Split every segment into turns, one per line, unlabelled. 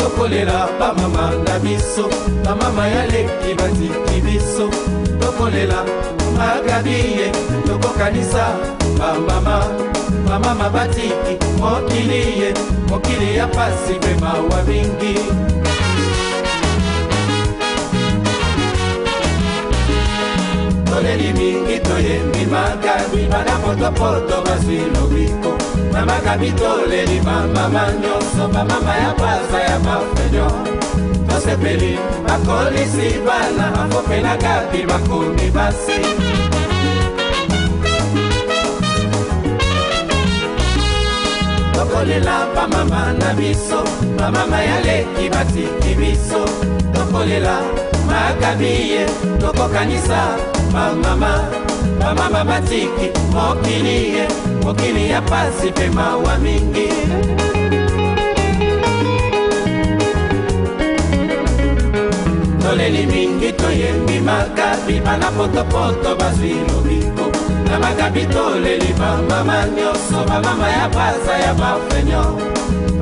Tokolela bamama na biso, bamama ya leki batiki biso. Tokolela magabiye, tokokanisa bamama, bamama batiki mokili ye, mokili ya pasi mpe mawa mingi. Toleli mingi, toyembi magabi, bana potopoto bazwi lobiko na magabi. Toleli bamama nyonso, bamama ya baza ya bafenyo. Tosepeli bakolisi bana, afope na gabi bakomi basi. Tokolela bamama na biso, bamama ya leki batiki biso. Tokolela magabiye, tokokanisa bamama, bamama batiki mokili ye, mokili ya pasi mpe mawa mingi. Toleli mingi, toyembi magabi, bana potopoto bazwi lobiko na magabi. Toleli bamama nyonso, bamama ya baza ya bafenyo.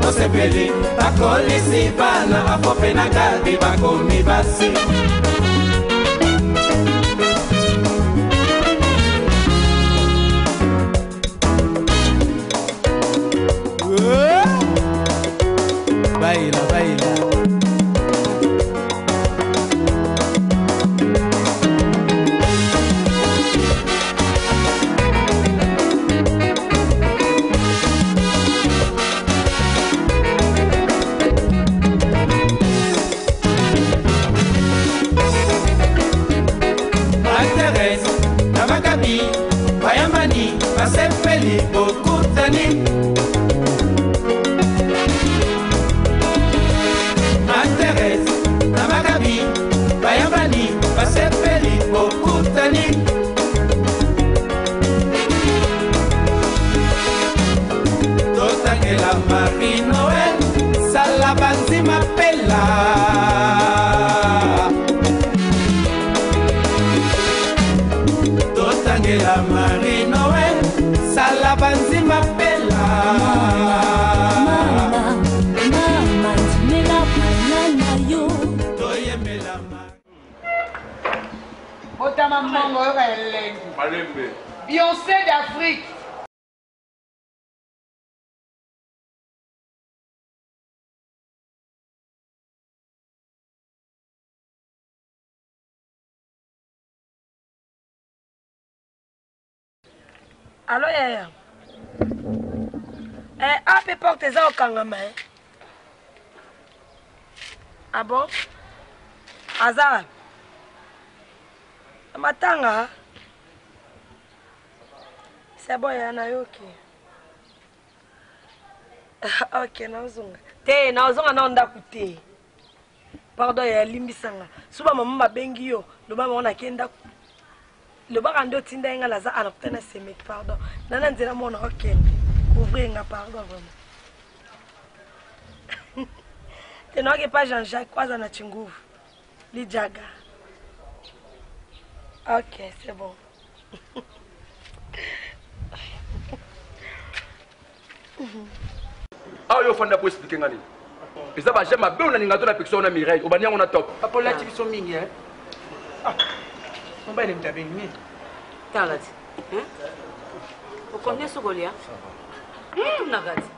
Tosepeli bakolisi bana, afope na gabi bakomi basi.
Baila, baila.
Materese na Makabi bayambani, basepeli bokutani. Materese na Makabi bayambani, basepeli bokutani. Totangela Marie Noel, sala banzima pela. Totangela Marie Noel, sala banzima pela.
Mama, mama, ndimela bana na yo.
Toyembela.
Botama mbongo, oyoka elengi.
Malembe.
Beyoncé d'Afrique.
Alo yaya, eh, ape porte eza kokangama eh. Ah bon, aza wapi? Na matanga. C'est bon yaya, nayoki. Ok, nazonga te, nazonga nao ndako te. Pardon yaya, limbisanga. So bamama babengi yo, loba bango nake ndako, lobaka nde otinda ye. Nga naza anakuta na semeki. Pardon, nana nzela mona okende ouvrir nga. Pardon vraiment te, naoke pa Jean-Jacques aza na chinguvu lijaga. Ok, c'est bon.
Awa yo ofanda po expliquer nga nini? Eza ba j'aime mabe oyo nalinga to napekisa yo na Mireille, obandi yango na top.
Papa, olati biso mingi, eh? Ah, mobali moto abengi nini?
Tala ti okombien soki olia etunaka ti.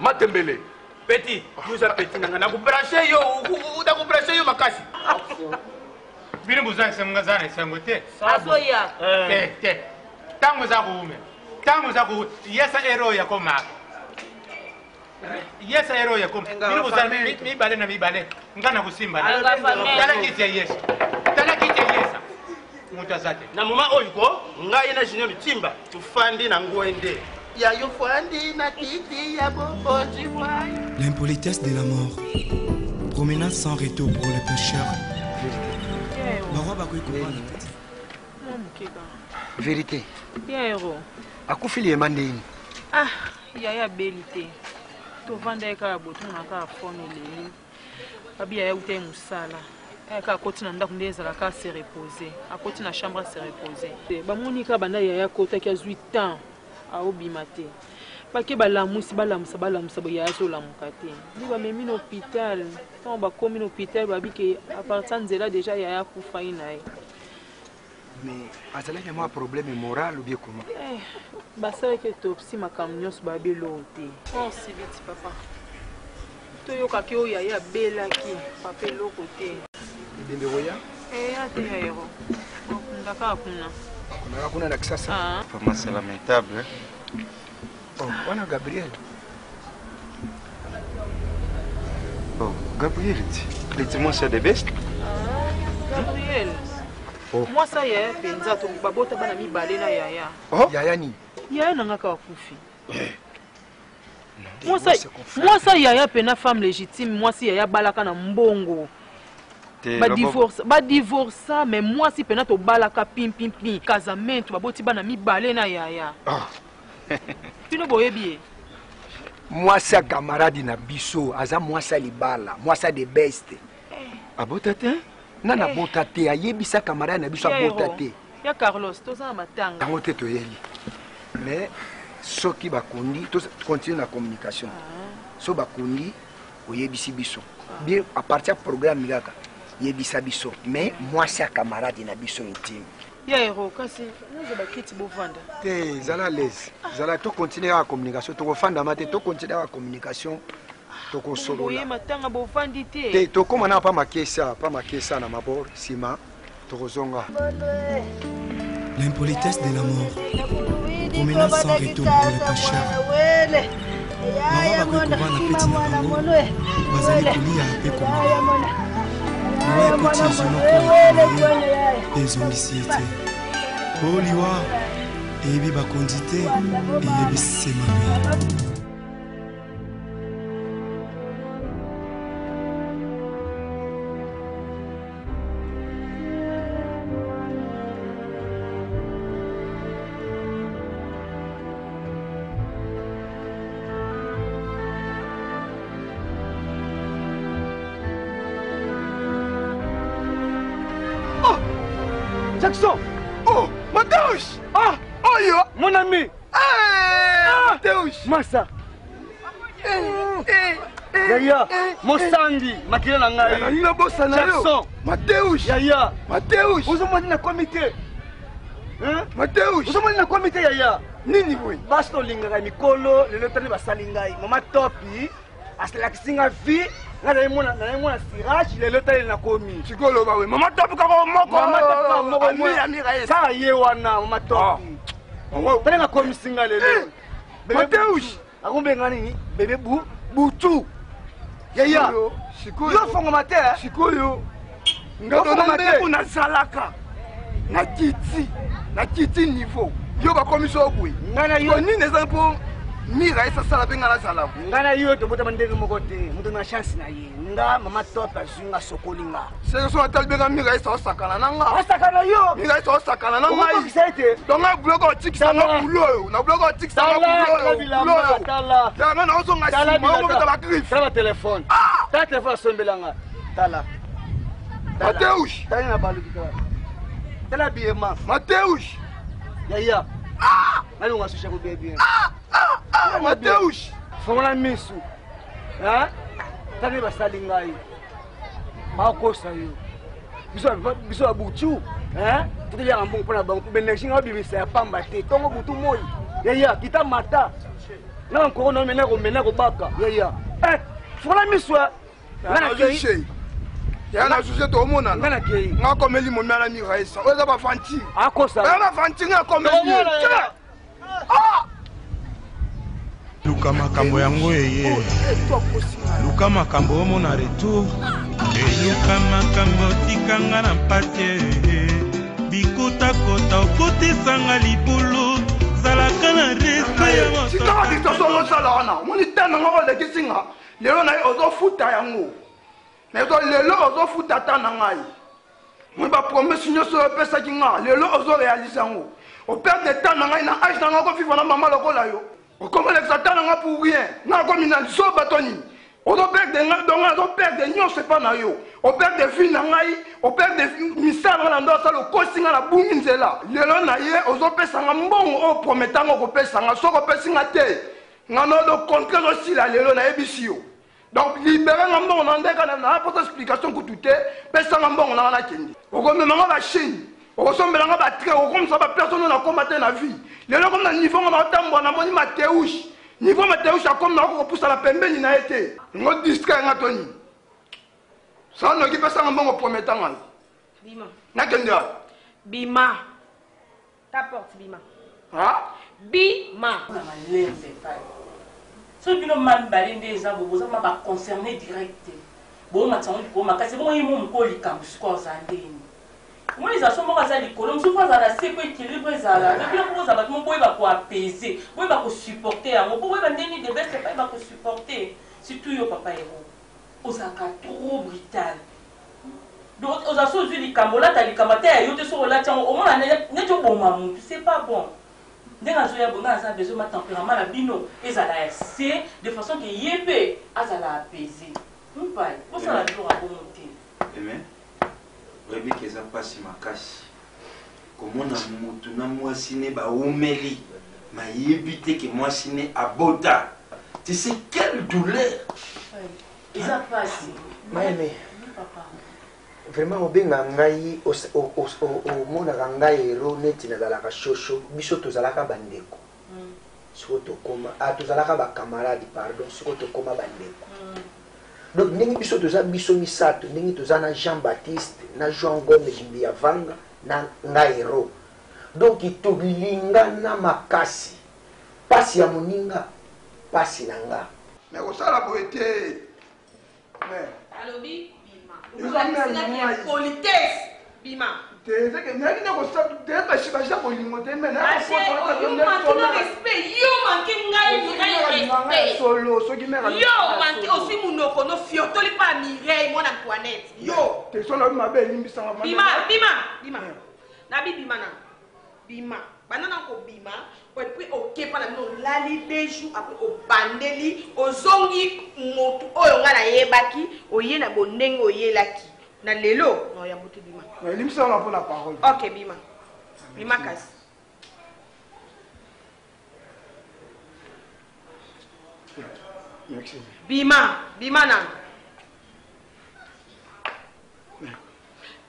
Matembele.
Petit, yoza petit nanga, nakobranche yo, nakobranche yo makasi. Bino boza esengo, nga za na esengo te.
Azoya.
Te te, ntango eza kowumela, ntango eza ko yesa ere oyo yakomaka, yesa ere oyo yakoma. Bino boza mibale na mibale, nga na kosimba. Tala kiti ya Yesu, tala kiti ya Yesa, moto aza te.
Na moma oyo ko ngai na Junior Timba tofandi na ngwende ya yo, fandi na kiti ya bokonzi wayo.
L'impolitesse de la mort. Promenade sans retour pour les pêcheurs. Barwa bakoki kobala.
Mwa moke kaka.
Vérité.
Ya hero.
Akufi liyema ndeni?
Ah, yaya abeli te, tovanda ye kaka boye, tomona kaka fone eleli. Babi yaya uta ye mosala, aya kaka akoti na ndako nde ezalaka ase repose, akoti na chambre ase repose. Bamoni kaka banda yaya akotaki, azwi temps aobima te. Bake balamusi balamusa balamusa boye yaya azolamuka te. Nde bamemi na hôpital. Ntango bakomi na hôpital babi ke à partir ya nzela déjà yaya akufaki na ye.
Mais azalaki na mwa problème moral ou bien comment?
Eh, basalaki autopsie makambo nyonso bayebi eloko te. Oh, sibiti papa. Toyokaki oyo yaya abelaki papa eloko te.
Ebembe koya?
Eya te ya hero. Okunda kaka kuna.
Okundaka kuna na Kisasa?
Ah.
Vraiment c'est lamentable.
Oh, wana Gabriel.
Oh, Gabriel, leti mwasi ya the best.
Ah, Gabriel.
Oh.
Mwasi ya yaya mpenza to babota bana mibale na yaya.
Oh? Yaya nini?
Yaya na nga kaka akufi. Eh. Mwasi ya yaya pena femme légitime, mwasi yaya balaka na mbongo. Badivorsa mais mwasi mpena tobalaka pimpimpi casamento baboti bana mibale na yaya.
Oh.
Bino boyebi ye
mwasi ya camarade na biso aza mwasi ya libala, mwasi ya the best.
Abota te?
Nani abota te? Ayebisa camarade na biso abota te.
Ya Carlos, toza na matanga.
Yango te toyeli. Mais soki bakundi, to continue na communication. So bakundi, oyebisi biso. Bien à partir ya programme kaka yebisa biso. Mais mwasi ya camarade na biso intime.
Ya hero, kasi naza bakiti bovanda.
Te, zala à l'aise. Zala to continue kaka communication, tokofandama te, to continue kaka communication. Tokosolola.
Boye matanga bovandi te.
Te, tokóma na pa makesa, pa makesa na mabor nsima tokozonga.
L'impolitesse de la mort. Promenade sans retour pour les pêcheurs. Mawa bakoki kobana peti na bango bazali kolia mpe komela. Liwa ekoti ezwi moko ya ye mpe ezongisi ye te. Po liwa eyebi bakonzi te, eyebi se mabe.
Oh Jackson. Oh Mateus. Ah Oyo mon ami. Hey, ah, Mateus. Massa. Yaya, mosangi makila na ngai.
Nabosana yo.
Jackson.
Mateus.
Yaya.
Mateus.
Ozomoni na komi te.
Mateus.
Ozomoni na komi te yaya.
Nini boye?
Basi tolingaka mikolo lelo tani basali ngai. Mama Topi asalakisi nga vie nga naye mwana naye mwana sirage lelo tali nakomi.
Sikoyo loba we mama Topi kaka moko.
Mama Topi kaka moko.
Ami ya Miraes.
Kaka ye wana mama Topi. Tali nakomisi nga lelo.
Mateus.
Akombenga nini? Bebe bu butu. Yaya.
Sikoyo.
Yo fongoma te.
Sikoyo. Nga dona ndeko nazalaka. Na kiti. Na kiti niveau. Yo bakomisi oyo boye.
Nga na yo.
Nini eza mpo Mira esasala mpe nga nazala.
Nga na yo tobotama ndenge moko te. Moto na chance na ye. Nga mama Top azwi nga sokoli nga.
Seke so atali benga Mira esa osakana na nga.
Osakana yo.
Mira esa osakana na ngai.
Okokisa ete.
Donc nga biloko otikisa nga bulo oyo. Na biloko otikisa nga bulo oyo. Bulo oyo.
Tala.
Ya nga na ozonga nsima okobeta ba griffe.
Tala telefone. Tala telefone asombela nga. Tala.
Mateus.
Tala na baluki tala. Tala bilema.
Mateus.
Yaya. Nalonga susha ko bien bien.
Mateus.
Fongola misu. Tala basali ngai. Bakosa yo. Biso ya butu. Toteliaka mbongo mpona bango mpo baenergie ngai obimisa ya pamba te. Ntongo butu moi. Yaya, kita mata. Na nkoro na mena komena kobaka. Yaya. Fongola misu.
Nga na ya na sujet tomonana
nga nakei
nga akomeli momi ala miraesa oyo eza bafanti
akosa
oyo bafanti nga akomeli ye
luka makambo yango eye luka makambo omona retour eluka makambo tikanga na mpasi bikotakota okotisanga libulu zalaka na respect ya
mototikaka dictation ozosala wana omoni te nanga olekisi nga lelo na ye ozofuta yango nayeto lelo ozofuta ata na ngai moi bapromese nyonso oyo opesaki nga lelo ozorealise yango operde temps na ngai na age na ngai okovivre na mama lokola yo okomelekisa temps na ngai pour rien nga akomi na zoba to nini ozoperde ngai donc azoperde nyonso epa na yo operde vie na ngai operde misala ngai na ndo asala okosi ngai nabungi nzela lelo na ye ozopesa nga mbongo oyo prometanga okopesa nga soki opesi nga te. Nga no do contrat ezosila lelo nayebisi yo. Donc libere nga mbongo na ndeka na na posa explication kutu te, pesa nga mbongo na nga nakende. Okomema nga ba Chine, okosombela nga ba train, okomisa ba personne oyo nakoma te na vie. Lelo komi na niveau nga naotambola namoni Mateus. Niveau Mateus akomi nakoki kopusana pembeni na ye te. Ngo distraire nga to nini? Sala noki pesa nga mbongo prometa ngai.
Bima.
Nakende wapi?
Bima. Ta porte bima.
Ha?
Bima.
Na malembe pai. Soki bino ma mibale nde eza bo boza ma ba concerné direct te. Bomatisa yango likolo makasi bongo ye mo mokolo likambo sikoyo aza ndeni. Omoni ezala so moko aza likolo mosusu mpo azala na se mpo équilibre ezala. Donc bino mpo bozala bato mo boyeba ko apaiser, boyeba ko supporter yango mpo boyeba ndeni de best bayeba ko supporter. Surtout yo papa Hero. Ozalaka trop brutal. Donc oza so ozwi likambo olata likambo ata ya yo te soki olati yango omona neti oboma mutu c'est pas bon. Ndenge azoya boye ngai naza besoin ma tempérament na bino ezala ya se de façon que ye mpe azala apaisé. Mpai bosala biloko ya bongo te.
Amen. Oyebi ke eza mpasi makasi komona mutu na mwasi ne bawumeli mayebi te ke mwasi ne abota. Tu sais quelle douleur.
Eza pasi.
Maeme. Vraiment obenga ngai omonaka ngai hero neti nazalaka shosho biso tozalaka bandeko mm. sikoyo tokoma ah, tozalaka bacamarade pardon sikoyo tokoma bandeko mm. donc ndenge biso toza biso misato ndenge toza na jean baptiste na jean gomes mbiyavanga na ngai hero donc tolingana makasi pasi ya moninga pasi na nga
Mais kosala boye te. Mais
alobi bima. Impolitesse bima.
Te ezeke nayaki nde kosala te basi baza bolingo te mais
respect yo manke ngai Mireille respect
solo soki mère
yo manke osui munoko no fiotoli pa Mireille mwana Antoinette yo
te solo mabe elimbisanga
bima bima bima nabi bima na Bima banda na kobima epuis oke pa na bino olali deux jours apres obandeli ozongi motu oyo ngai nayebaki oye na bondenge oyelaki na lelo na oyambo te bima
elimbisa nga mpo na parole
ok bima bima kasi bima bima nanu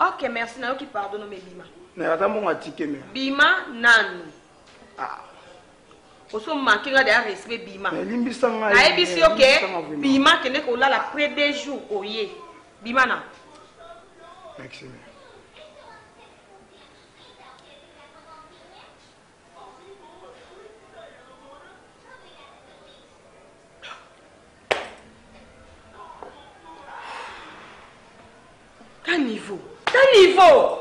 Ok merci nayoki pardon no me bima.
Mais ata mbongo atike me.
Bima nanu. Ah. Oso manque nga deja respect bima.
Mais limbisa ngai.
Nayebisi yo ke bima kende kolala après deux jours oye. Bima na.
Merci.
Ta niveau. Ta niveau.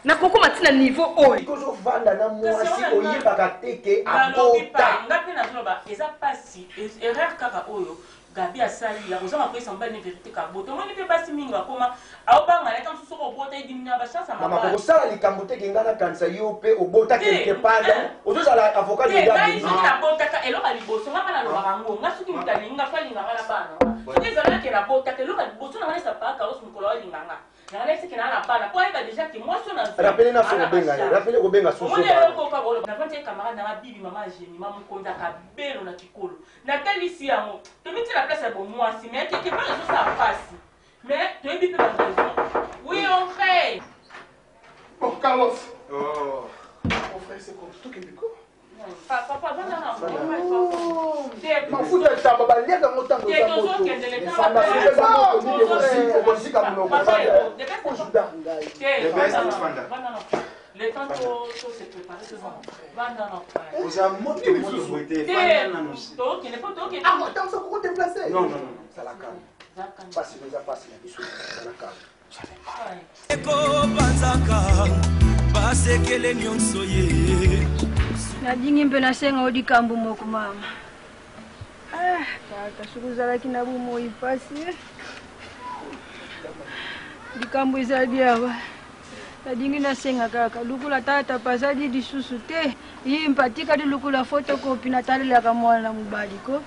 Nakokoma ti na niveau oyo.
Kozovanda na mwasi oyebaka te ke abota.
Nga mpe nazoloba eza pasi erreur kaka oyo Gabi asali ya kozanga koyesa mobali ne verite kabota omoni mpe basi mingi bakoma aobanga na ntango mosusu soki obota edimina bachance ya
mama kokosala likambo te ke ngai nakanisa yo mpe obota quelque part donc ozozala avocat de
ngai soki nabotaka eloko ya liboso ngai mpe nalobaka yango ngai soki moto alingi ngai fo alinga ngai na bana soki ezalaki ke nabotaka eloko ya liboso na ngai nesapaka osi mokolo alinga ngai
Rappelez na soki obenga ye, rappelez kobenga susu
omoni eloko kaka oloba navandi ye camarade nanga bibi mama jemima mokonzi akabelo na kikolo natalisi yango tomitie na place ya bomwasi mais quelque part ezosala mpasi mais toyebi mpe ba raison oui on frère
bon Carlos oh. mon frère c'est quoi tokende ko
mafuta etamba baliaka yango ntango eza moto efanda soki eza moto mingi okozika monoko ojuda ngai
oza moto moto boye te fanda nanu
kokodeplace
non non non
zala calme pasi eza pasi na biso zala calme
Ekopanzaka basekele nyonso ye.
Nalingi mpe nasenga yo likambo moko mama. Ah, tata soki ozalaki na bomoi mpasi. Eh. Likambo ezali awa. Nalingi nasenga kaka lokola tata pazali lisusu te ye mpe atikali lokola fotokopi natalelaka mwana mobali ko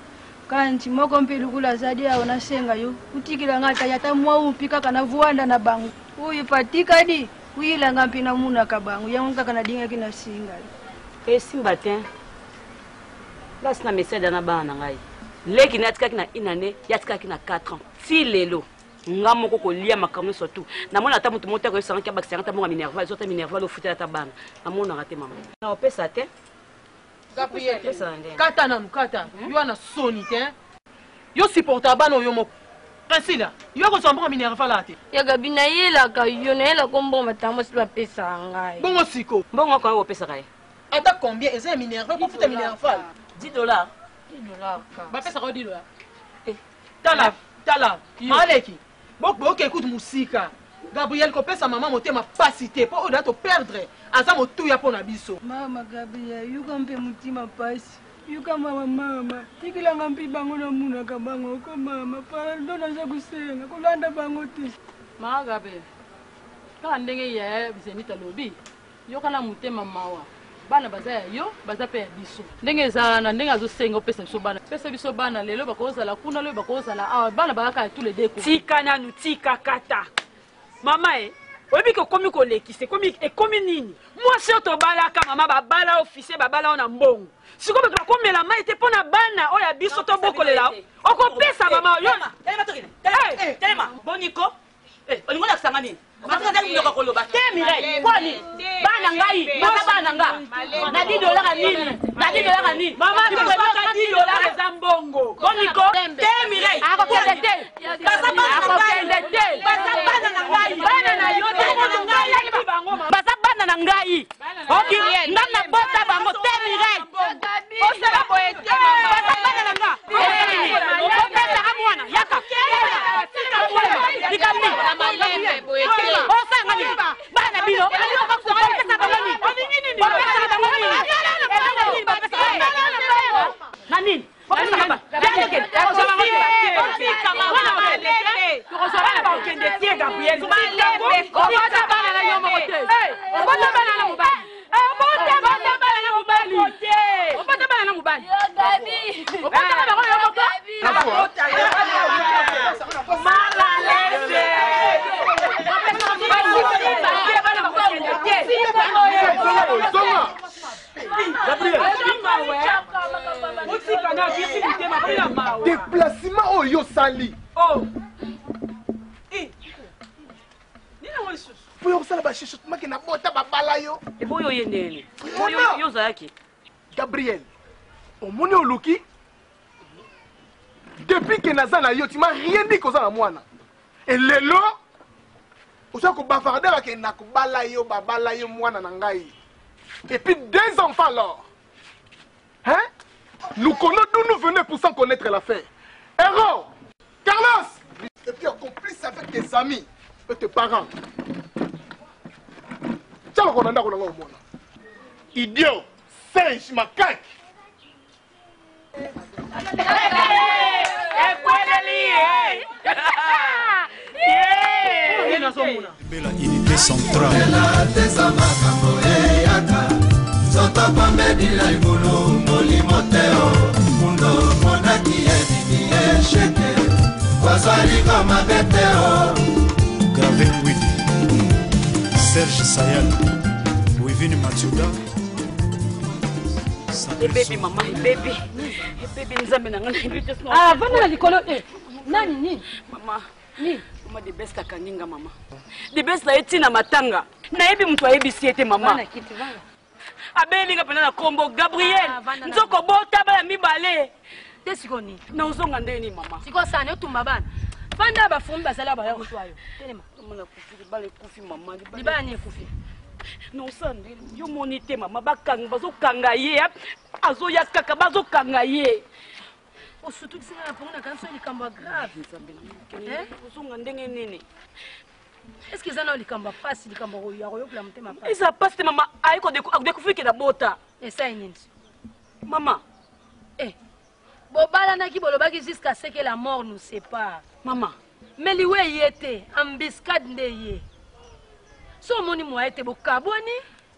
Kanti moko mpe lokola azali awa nasenga yo utikela nga ata ata mwa umpi kaka na vuanda na bango oyo patikali kuyila nga mpe namunaka bango yango kaka nalingaki nasenga yo.
Esimba te. Place na mesada na bana na ngai. Leki na atikaki na une année, ye atikaki na 4 ans. Ti lelo nga moko kolia makambo nyonso tu namona ata moto moko te akoyebisanga ki abakisa yanga ata mbongo ya minerval so ata minerval ofutela ata bana namonaka te mama na opesa te.
Gabriel, kata nanu kata yo wana soni te yo supporta bana oyo moko Priscilla yo akozwa mbongo minerval ate.
Ya Gabi nayelaka yo nayelaka mbongo batango basi bapesaka ngai.
Bongo siko
mbongo oko opesaka ye
ata combien eza ya minerval kofuta minerval
10 dollars.
10 dollars.
Bapesaka yo 10 dollars. Tala tala maleki boke kutu mosika. Gabriel, kopesa mama motema pasi te mpo oyo da toperdre aza motuya mpo na biso.
Mama Gabriel, yoka mpe motima pasi, yoka mama, mama tikelanga mpe bango namunaka bango ko mama, pardon, naza kosenga kolanda bango te.
Mama Gabriel, kaka ndenge yaya Zenit alobi, yoka na motema mawa. Bana baza ya yo, baza mpe ya biso. Ndenge eza wana, ndenge azosenga opesa biso bana, pesa biso bana. Lelo bakozala kuna, lobi bakozala awa, bana bazaka ya tous les deux.
Tika nanu, tika, kata mama e. Oyebi ke okomi kolekisa, ekomi nini? Mwasi oyo tobalaka mama, babala officier, babala oyo na mbongo. Sikoyo bato bakomela mai te mpo na bana oyo ya biso tobokolela. Okopesa mama yo.
Telema boniko, olingo olakisanga nini? Azali monoko koloba te. Mireille, kwani bana ngai baza bana nga na 10 dollar nini? Na 10 dollar nini?
Mama, tozwaka 10 dollar, eza mbongo.
Boniko te, Mireille.
Akokende te.
Baza bana na ngai.
Te.
Baza bana na ngai.
Bana na yo te.
Baza bana na ngai. Ok, nga nabota bango te. Mireille,
osala boye te.
Baza bana na nga. Opesaka mwana yaka likambo osanga nini? Bana bino bopesa bango nini? Bopesaka bango nini? Na nini bopesaka?
Bana bakokende te, Gabriel.
Obota bana na yo moko te. Obota bana na mobali, obota bana na mobali, obota bana na mobali, obotaka bango yo moko.
Déplacement oyo osali mpo yo kosala bachuchotement ke nabota, babala yo.
Eboyo oye ndeni yo ozalaki.
Gabriel, omoni oluki depuis ke naza na yo, tu m'as rien dit koza na mwana. Elelo oza kobavarder bake na kobala yo, babala yo mwana na ngai et puis deux enfants. Alors, hein, nous connaissons d'où nous venons pour sans connaître l'affaire. Héros Carlos et puis complice avec tes amis et tes parents. Tiens, lokona ndako na nga, omona idiot, singe, macaque.
Ekweleli.
Bela unité centrale.
Teza makambo eyaka nzoto pambedila libulu molimo te o mundo monaki ebimi esheke kozwaliko mabe te o.
Grave Ngwidi, Serge Sayal, Wivine Matsuda.
Ebebi mama, ebebi, ebebi. Nzambe na ngai, nayebi te.
Ah, vanda na likolo eh. Nani nini?
Mama nini? Mama de best akangi nga. Mama de best na ye ntina matanga, nayebi moto ayebisi ye te. Mama
Vanda kiti, vanda.
Abelinga mpenza na kombo Gabriel.
Ah, vanda na-
Nzoko bota bana mibale.
Te, sikoyo nini?
Na ozonga ndenge nini, mama?
Sikoyo sani otumba bana, fanda. Bafumi bazali baya koswa yo. Telema.
Mama, nakufi, libala ekufi mama.
Libala nini ekufi?
Nosala ndenge yo moni te mama. Bakanga, bazokanga ye, azoya kaka, bazokanga ye.
Osutukisi nga na pongo, nakanisi oyo likambo ya grave.
Ozonga ndenge nini?
Est ce que eza nao likambo ya pasi, likambo ya koyokela motema pasi?
Eza pasi te mama, aye kodécouvrir ke na bota.
Esali nini?
Mama.
Eh, bobalanaki, bolobaki jusqu'à ce que la mort nous sépare.
Mama.
Mais liwa eye te, embuscade nde ye. So omoni moye te, bokabwani.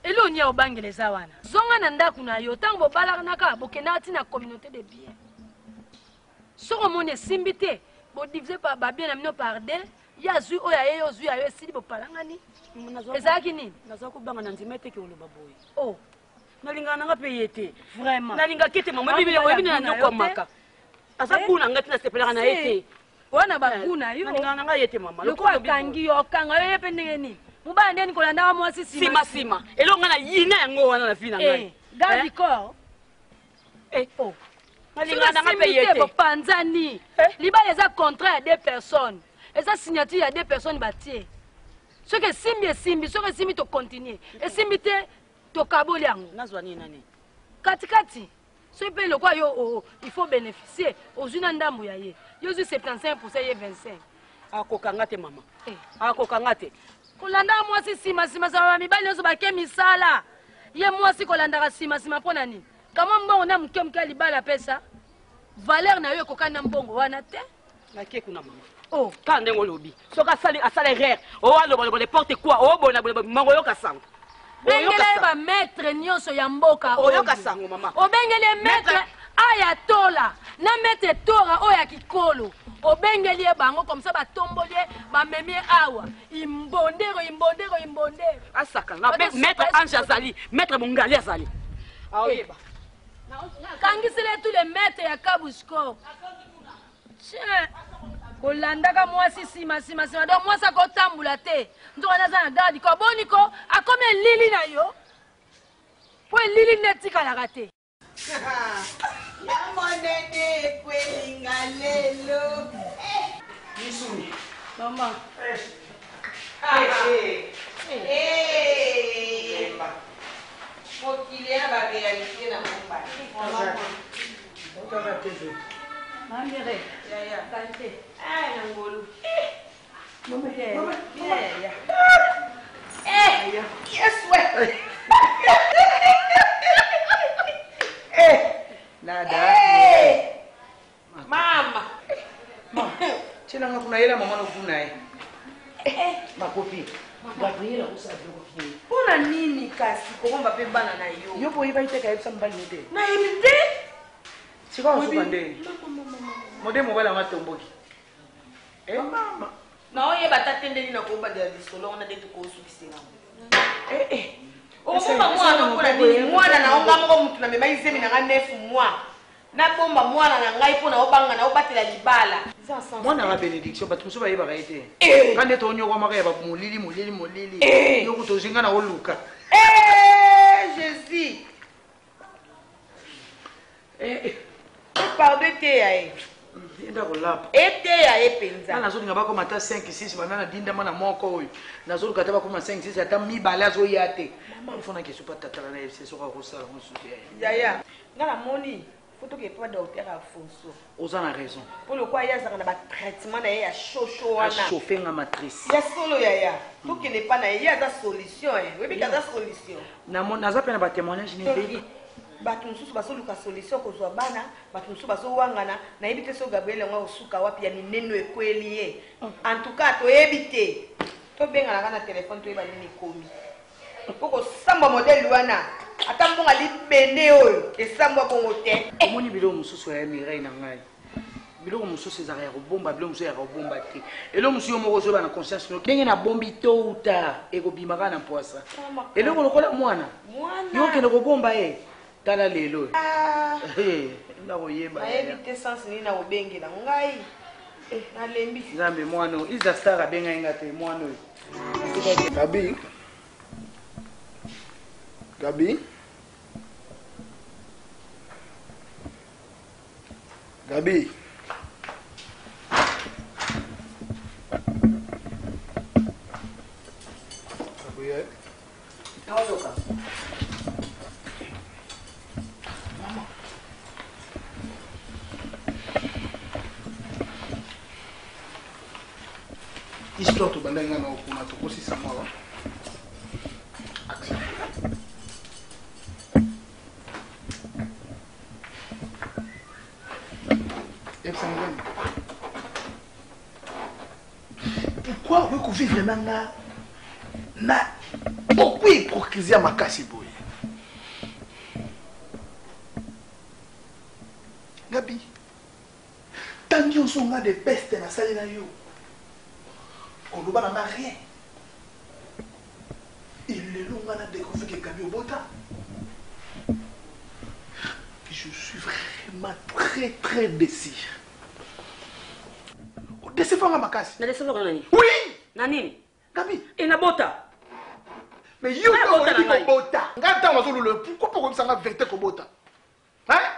Eloko nini ya kobangela eza wana? Zonga na ndako na yo. Ntango bobalanaka, bokendaka ntina communauté de bien. Soki omoni esimbi te, bodivise babien na bino par deux. Ye azwi oyo aye, yo ozwi ayo, esili, bopalangani. Ezalaki nini?
Naza kobanga na ndima eteke oloba boye.
Oh.
Nalingaka nanga mpe ye te.
Vraiment.
Nalingaki te mama, oyebi oyebi na nyokwamaka. Aza
Eh?
kuna ngai te nasepelaka na ye te.
Wana bagu na yo.
Nalingaka na ngai ye te mama.
Lokola akangi yo, okanga yo ye mpe ndenge nini? Mobali ndeni kolandaka mwasi
nsima nsima. Eloko ngai nayina yango wana na vie na ngai.
Eh, garde du corps.
Eh.
Oh.
Nalingaka na ngai mpe ye te.
Bopanzani. Libala eza contrat ya deux personnes. Eza signature ya deux personnes batie. Soki esimbi esimbi, soki esimbi to continuer. Esimbi te tokaboli yango.
Nazwa nini nani?
Katikati. Soki mpe lokola yo oh, il faut bénéficier, ozwi na ndambo ya ye. Yo ozwi 75% ye 25.
Akokanga te mama. Akokanga te.
Kolandaka mwasi nsima nsima nsima ba mibali nyonso bake misala. Ye mwasi kolandaka nsima nsima mpo na nini? Kama mbongo na moke moke ya libala apesa valeur na yo ekokani na mbongo wana te.
Nake kuna mama.
Oh.
Kaka ndenge olobi. Soki asali asala erreur, oh aloba loba n'importe quoi, oh bona bona mango yoka sango.
Bengela ye ba maître nyonso ya mboka oyo.
Oyoka sango mama.
Obengeli ye maître Ayatola na maître Tora oyo ya kikolo. Obengeli ye bango comme ça batomboli ye bamemi ye awa. Imbondero imbondero imbondero.
Asaka na maître Ange azali, maître Mongali azali. Aoyeba.
Kangisela ye tous les maîtres ya Kabusco. Tiens, kolandaka mwasi nsima nsima nsima donc mwasi akotambola te nzoka naza na garde ko boni ko akomi elili na yo mpo elili nde etikalaka te.
Ya monene ekwelinga lelo.
Misuni.
Mama.
Mokili ya ba réalité na mumba.
Mamire.
Yaya.
Kante.
Ah, na ngolu.
Mama.
Yeah. Eh, yes we.
Eh, nada.
Eh. Mama.
Tielanga kuna yela mama nokuna ye. Makofi. Gabriel akosala biloko bien.
Mpo na nini kasi kobomba mpe bana na yo?
Yo mpo oyebaki te kayebisa mobali no te.
Nayebi te.
Sikoyo osuka nde. Mode mobali yango atomboki. Eh mama.
Naoyeba ata te ndeni nakobandela lisolo wana nde tokosukisela.
Eh eh.
Okobomba mwana mpo na nini? Mwana na nga moko motu namemaki zemi na nga 9 mois. Nabomba mwana na ngai mpo na obanga na obatela libala.
Mwana ya benediction bato mosusu bayebaka ye te.
Eh.
Nga nde tonyokwamaka ya molili molili molili.
Eh.
Yo kutu ozwi nga na oluka.
Eh, Jésus.
Eh, eh.
Pardon eteya ye.
Enda kolapa.
Eteya ye mpenza.
Nga nazolinga bakoma ata 5 6 banda nadindama na moko oyo. Nazoluka ata bakoma 5 6 ata mibale azoya te. Mama fona keso pa tatala na FC soki akosala mosusu ya ye.
Yaya, nga namoni faut toke epa docteur Afonso.
Oza na raison.
Mpo lokola ye azalaka na ba traitement na ye ya shosho wana.
Achauffe nga matrice.
Ya solo yaya, tokende epa na ye, ye aza solution eh. Oyebi ke aza solution.
Naza mpe na ba témoignage na ebele.
Bato mosusu bazoluka solution kozwa bana, bato mosusu bazowangana, nayebi te soki Gabriel yango akosuka wapi ya minene oyo ekweli ye. En tout cas toyebi te. Tobengana kaka na telefone toyeba nini ekomi. Mpo kosambwa modele wana ata mbongo libende oyo esambwa bongo te.
Omoni biloko mosusu ya Mireille na ngai. Biloko mosusu ezalaka ya kobomba, biloko mosusu ya kobomba te. Eloko mosusu yo moko ozoyeba na conscience no. Ndenge nabombi tôt ou tard ekobima kaka na mpwasa. Eloko lokola mwana. Yo okende kobomba ye. Tala lelo.
Ah.
Nakoyeba.
Nayebi te sens nini nakobengela ngai. Nalembi.
Nzambe mwana oyo. Isa star abengai nga te mwana oyo.
Gabi. Gabi. Gabi. Gabriel.
Naoyoka.
Histoire tobandaki nga na okuna tokosisa mwa awa. Action. Yebisa ngai. Pourquoi okoki kovivre na nga na pourquoi hypocrisie ya makasi boye? Gabi, tant nyonso nga de best nasali na yo oloba na nga rien elelo nga na découvrir ke Gabi obota.
Je suis vraiment très très déçu. Odécevoir nga makasi.
Na décevoir na nini?
Oui.
Na nini?
Gabi.
E nabota.
Mais yo ntango oyebi kobota. Nga ntango nazolula pourquoi mpo koyebisa nga vérité kobota? Hein?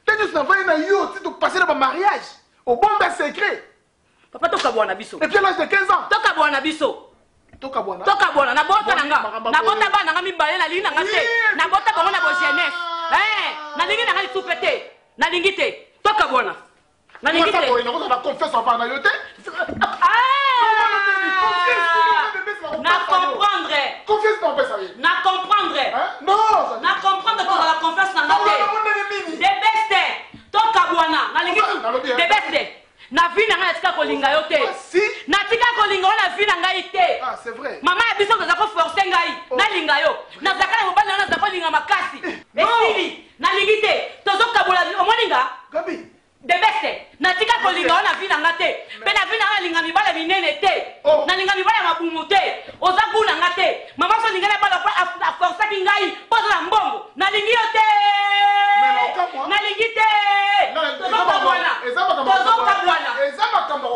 Te nyonso navandi na yo ti topase na bamariage obomba secret.
Papa tokabwana biso.
Et puis à l'âge de 15 ans.
Tokabwana biso.
Tokabwana.
Tokabwana nabota na nga. Nabota bana nga mibale nalingi na nga te. Nabota bango na bojeunesse. Eh, nalingi na nga lisusu pe te. Nalingi te. Tokabwana. Nalingi te.
Boye nakozala confiance avant na yo te.
Na comprendre.
Confiance na opesa ye.
Na comprendre.
Non.
Na comprendre kozala confiance na nga te. De beste. Tokabwana. Nalingi de beste. Na vie na ngai natika kolinga yo te. Natika kolinga yo na vie na ngai te. Mama ya biso naza ko forcer ngai nalinga yo. Nazalaka na mobali na yo naza kolinga makasi. Esili. Nalingi te. Tozokabola omoni nga? De beste. Natika kolinga yo na vie na nga te. Pe na vie na nga nalinga mibali ya minene te. Nalinga mibali ya mabumu te. Oza gout na nga te. Mama so olinga nabala po aforçaki ngai po aza na mbongo. Nalingi yo te. Nalingi te. Tozokabwana. Tozokabwana.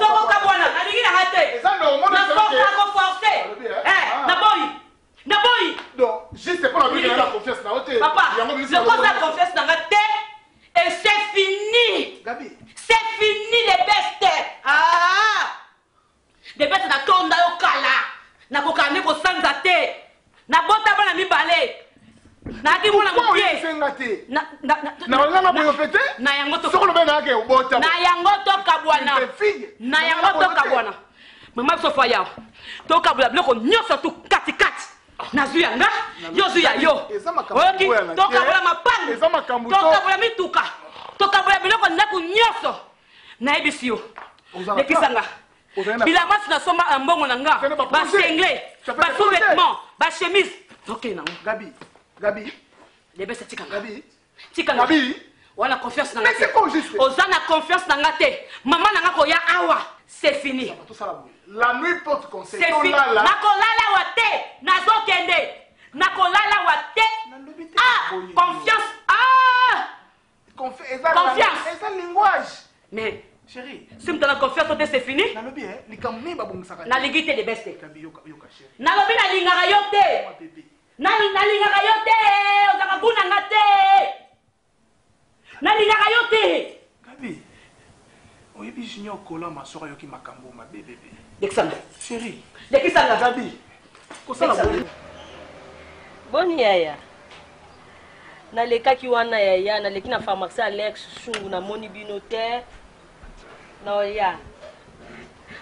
Tokokabwana. Nalingi na nga te. Na force ako force. Eh, naboyi. Naboyi.
Donc, juste pour la vie na confiance na yo te.
Papa, lokoza confiance na nga te. Et c'est fini.
Gabi.
C'est fini les bestes. Ah! Les bestes natonda yo kala. Nakoka nde kosanza te. Nabota bana mibale. Nayaki mwana
Pourquoi
moke.
oyebisi nga te?
Na- na- na-
Na olanga boyo pe te?
Na yango to.
Soki olobi nayaki obota.
Na yango tokabwana. Na yango tokabwana. Mama biso fa yawa. Tokabola biloko nyonso tu katikati. Nazwi ya nga, yo ozwi ya yo. Oyoki? Tokabola mapango. Tokabola mituka. Tokabola biloko ndako nyonso. Nayebisi yo. Lekisa nga. Bilamba si nasomba na mbongo na nga. Ba singlet, ba sous-vêtements, ba chemise. Tokende nango.
Gabi, Gabi.
Lebesa tika nga.
Gabi.
Tika nga.
Gabi.
Wana confiance na nga te. Oza na confiance na nga te. Mama na nga koya awa, c'est fini.
La nuit porte conseil.
C'est fini.
Tolala.
Nakolala wa te. Nazokende. Nakolala wa te. Ah, confiance. Ah! Confiance.
Eza linguage.
Mais
Chérie.
Si moto na confiance te, c'est fini.
Nalobi eh, likambo nini babongisaka te?
Nalingi te de beste.
Gabi yoka yoka chérie.
Nalobi nalingaka yo te. Nalingaka yo te. Ozalaka goût na nga te. Nalingaka yo te.
Gabi. Oyebi Junior Kolama soki ayoki makambo mabe bebe.
Lekisanga.
Chérie.
Lekisanga.
Gabi. Kosala boye.
Boni yaya. Nalekaki wana yaya, naleki na pharmacie Alex Shungu namoni bino te. Naoya.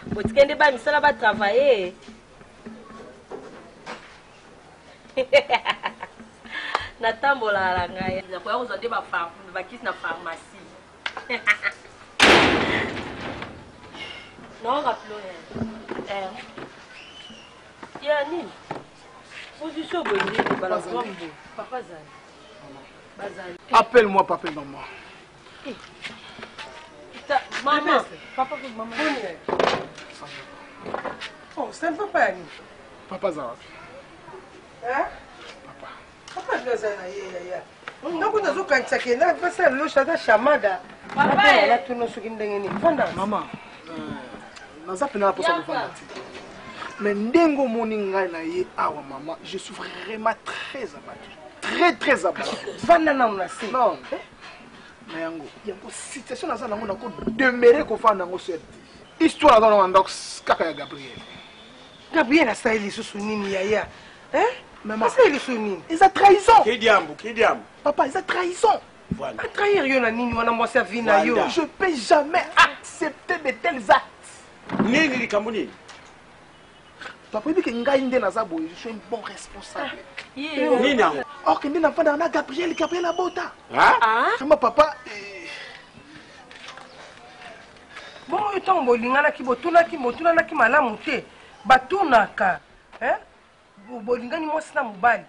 Botike nde ba misala ba travailler. Natambolaka na ngai. Nakoya kozwa nde bakisi na pharmacie. Naoka plo yaya. Eh. Ya nini? Position boye nde bala boye. Papa zali. Bazali.
Appelle-moi papa et maman.
Ta, maman, papa, maman.
Oh, c'est un papa ya nini?
Papa aza wapi?
Hein? Papa. Papa nde aza na ye yaya. Ndako nazokanisa ke na basala losha ata shamada.
Papa, eh.
Natuna soki ndenge nini. Fanda.
Mama, naza mpena na mposa kovanda te. Mais ndenge omoni ngai na ye awa mama, je suis vraiment très abattu. Très très abattu.
Vanda nanu na se.
Non. Na yango, yango situation naza nango nako demeurer kofanda nango seul te. Histoire naza nango ndako kaka ya Gabriel.
Gabriel asali lisusu nini yaya? Hein? Asali lisusu nini?
Eza trahison.
Kidiambu, kidiambu.
Papa, eza trahison.
Voilà.
Atrahir yo na nini wana mwasi ya vie na yo?
Je peux jamais accepter de tels actes.
Nini likambo nini?
Papa, oyebi ke ngai nde naza boye, je suis un bon responsable.
Nini yango?
Or ke nde nafandaka na Gabriel, Gabriel abota.
Ah?
Vraiment papa,
Bongo yo ntango bolinganaki botunaki botunanaki malamu te batunaka hein? Bolingani mwasi na mobali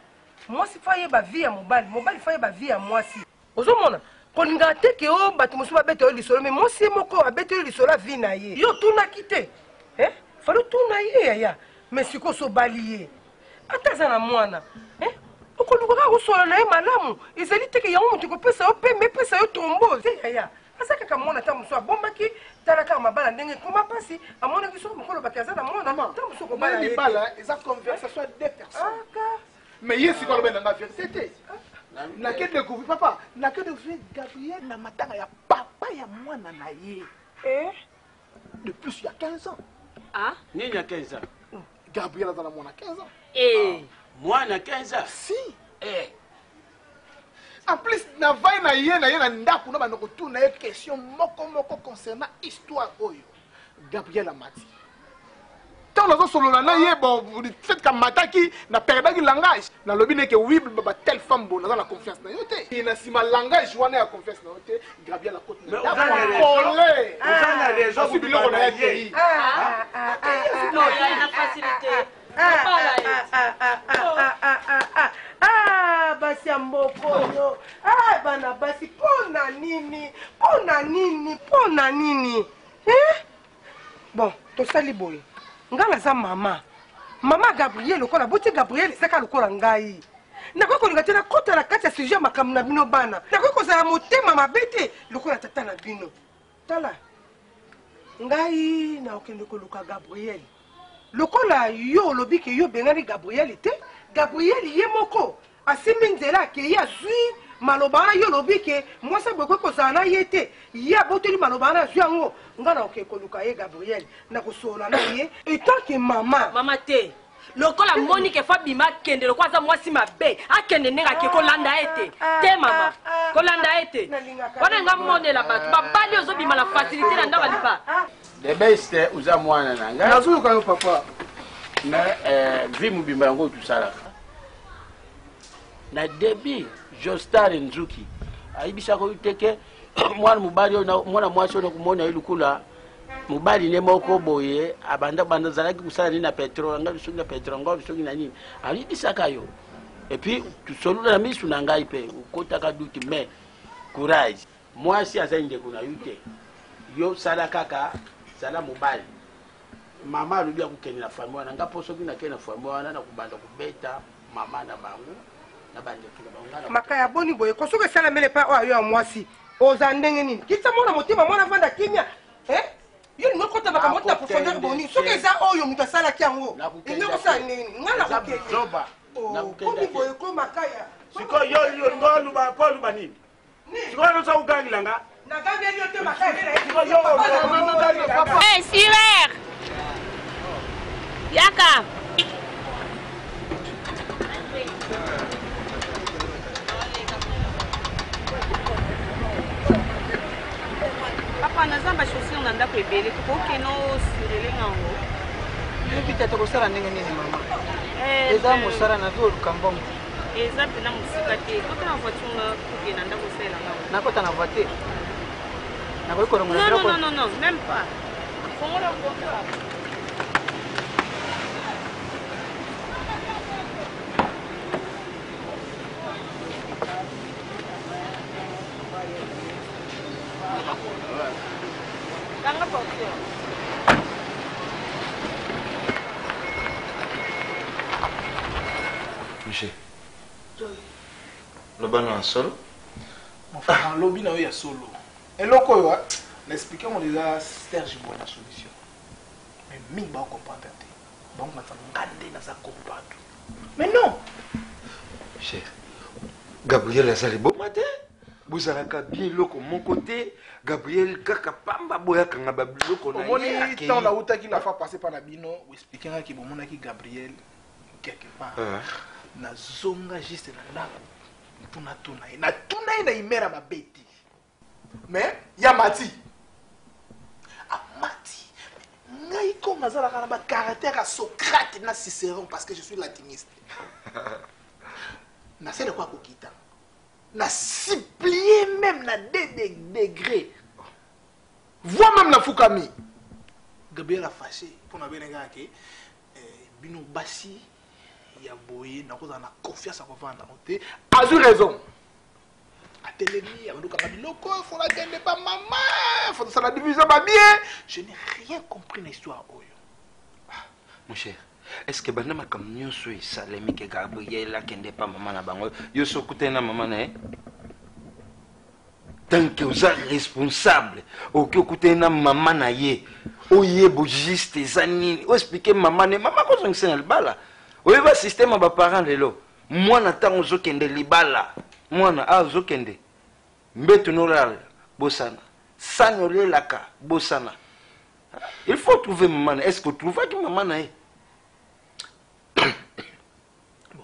mwasi fo ayeba vie ya mobali mobali fo ayeba vie ya mwasi ozomona kolingaka te ke o bato mosusu babeta yo lisolo me mwasi ye moko abeti yo lisolo ya vie na ye yo otunaki te hein? Fali otuna ye yaya me sikoyo so obali ye ata aza na mwana hein? Okoluka kaka kosolola na ye malamu. Ezali te ke yango moto ekopesa yo pema, epesa yo thrombose. Te yaya, aza kaka mwana, ntango mosusu abombaki, tala kaka mabala ndenge ekoma mpasi, amonaki soki mokolo olobaki aza na mwana, ntango mosusu okobala ye te.
Libala eza conversation ya deux personnes. Mais ye sikoyo alobi na nga vérité te. Nake découvrir papa, nake découvrir Gabriel na matanga ya papa ya mwana na ye.
Eh?
De plus ya 15 ans.
Ah?
Nini ya 15 ans?
Gabriel aza na mwana 15 ans.
Eh.
Mwana 15 ans?
Si.
Eh.
En plus, na vai na ye na ye na ndako na banda kotuna ye question moko moko concernant histoire oyo. Gabriel amati. Ntango nazosolola na ye bon fait kamataki na perdaki langage nalobi neke oui ba telle femme bo naza na confiance na yo te e na nsima langage wana ya confiance na yo te Gabriel akoti na
oza na raison. Oza na raison
azwi biloko na ye akei.
Na facilité.
Ah, basi ya mboka oyo ah, bana basi mpo na nini mpo na nini mpo na nini eh? Bon, tosali boye, ngai naza mama mama Gabriel, lokola boti Gabriel ezaka lokola ngai, nakoki kolinga te nakota na kati ya sujet ya makambo na bino bana, nakoki kozala motema mabe te lokola tata na bino. Tala, ngai nakokende koluka Gabriel. Lokola yo olobi ke yo obengani Gabriel te, Gabriel ye moko asimbi nzela akei azwi maloba wana. Yo olobi ke mwasi aboye koki kozala na ye te, ye abotoli maloba wana azwi yango. Ngai nakokende koluka ye Gabriel, nakosolola na ye etant que mama.
Mama te, lokola amoni ke fo abima akende, lokola aza mwasi mabe akende ndenge ake, kolanda ye te te mama, kolanda ye te wana. Nga monela bato babali ozobima na facilité na ndako ya libala.
The best oza mwana na ngai.
Nazoyoka yo papa.
Mais vie mobimba yango tosalaka. Na début Jostar Nzuki ayebisaka yo te ke mwana mobali oyo mwana mwasi oyo nakomona ye lokola mobali ne moko boye abanda banda azalaki kosala nini na petrole ngai soki na petrole ngai soki na nini ayebisaka yo et puis tosolola na misu na ngai mpe okotaka duti mais courage Mwasi azali ndeko na yo te. Yo sala kaka zala mobali. Mama alobi akokende na famille wana nga mpo soki nakei na famille wana nakobanda kobeta mama na bango na bandeko na bango nga na
Makaya boni boye ko soki esalameli epai oyo yo ya mwasi oza ndenge nini? Kitisa mwana motema, mwana avanda kimia eh? Yo olingi okota makambo na profondeur boni? Soki eza oyo moto asalaki yango, olingi okosala ndenge nini? Nga nakokende.
Zoba.
Oh, boni boye ko makaya.
Sikoyo yo olingi oluba mpo oluba nini? Sikoyo oza kogangela nga.
Nagangeli yo te makaya nde nayebi.
Hey, Sirer! Yaka! Papa, naza ba chaussure na ndako ebele, tokoki no surele ngango.
Yoki tata kosala ndenge nini mama? Eza mosala nazoluka mbongo.
Eza mpena mosika te. Kota na voiture nga kokende na ndako osalela nga.
Nakota na voiture? Nakoki kolongola
Non,
biloko?
non, non, non, même pas. Fongola voiture. Kanga portière.
Michel. Loba na solo.
Mon frère, lobi na yo ya solo. Eloko oyo, na expliquer ngo déjà Serge Boy na solution. Mais mingi ba comprendre te. Bango kanisa nga nde naza comprendre. Mais non.
Cher, Gabriel aza liboma te. Bozalaka bien eloko moko te. Gabriel kaka pamba boya kanga ba biloko na ye.
Omoni temps na utaki la fois passée pa na bino, o expliquer nga ki bomonaki Gabriel quelque part. Nazonga juste na ndako mpo natuna ye, natuna ye na imera mabe te, mais ya mati amati ngai comme nazalaka na bacaractère ya Socrate na Cicéron parce que je suis latiniste, nasali kwa kokita na supplie même na deux degré voix même nafukami. Gabriel afâché mpo na bene kaka ke bino basi ya boye nakozala na confiance ya kovanda yango te. Azwi raison, atelemi abandokanga biloko fo nakende pa mama, fo tosala division babie. Je n'ai rien compris na histoire oyo.
Mon cher, Est ce que banda makambo nyonso esalemi ke Gabriel akende pa mama na bango, yo so okutani na mama na ye? Tant que oza responsable, okoki okutani na mama na ye, oyebo juste eza nini, oexplike mama ne, mama akozongisa na libala. Oyeba système ya baparent lelo, mwana ntango ozokende libala, mwana a ozokende mbeto nolala bosana, sani olelaka bosana. Il faut trouver maman na ye. Est-ce que otrouvaki mama na ye?
Bon,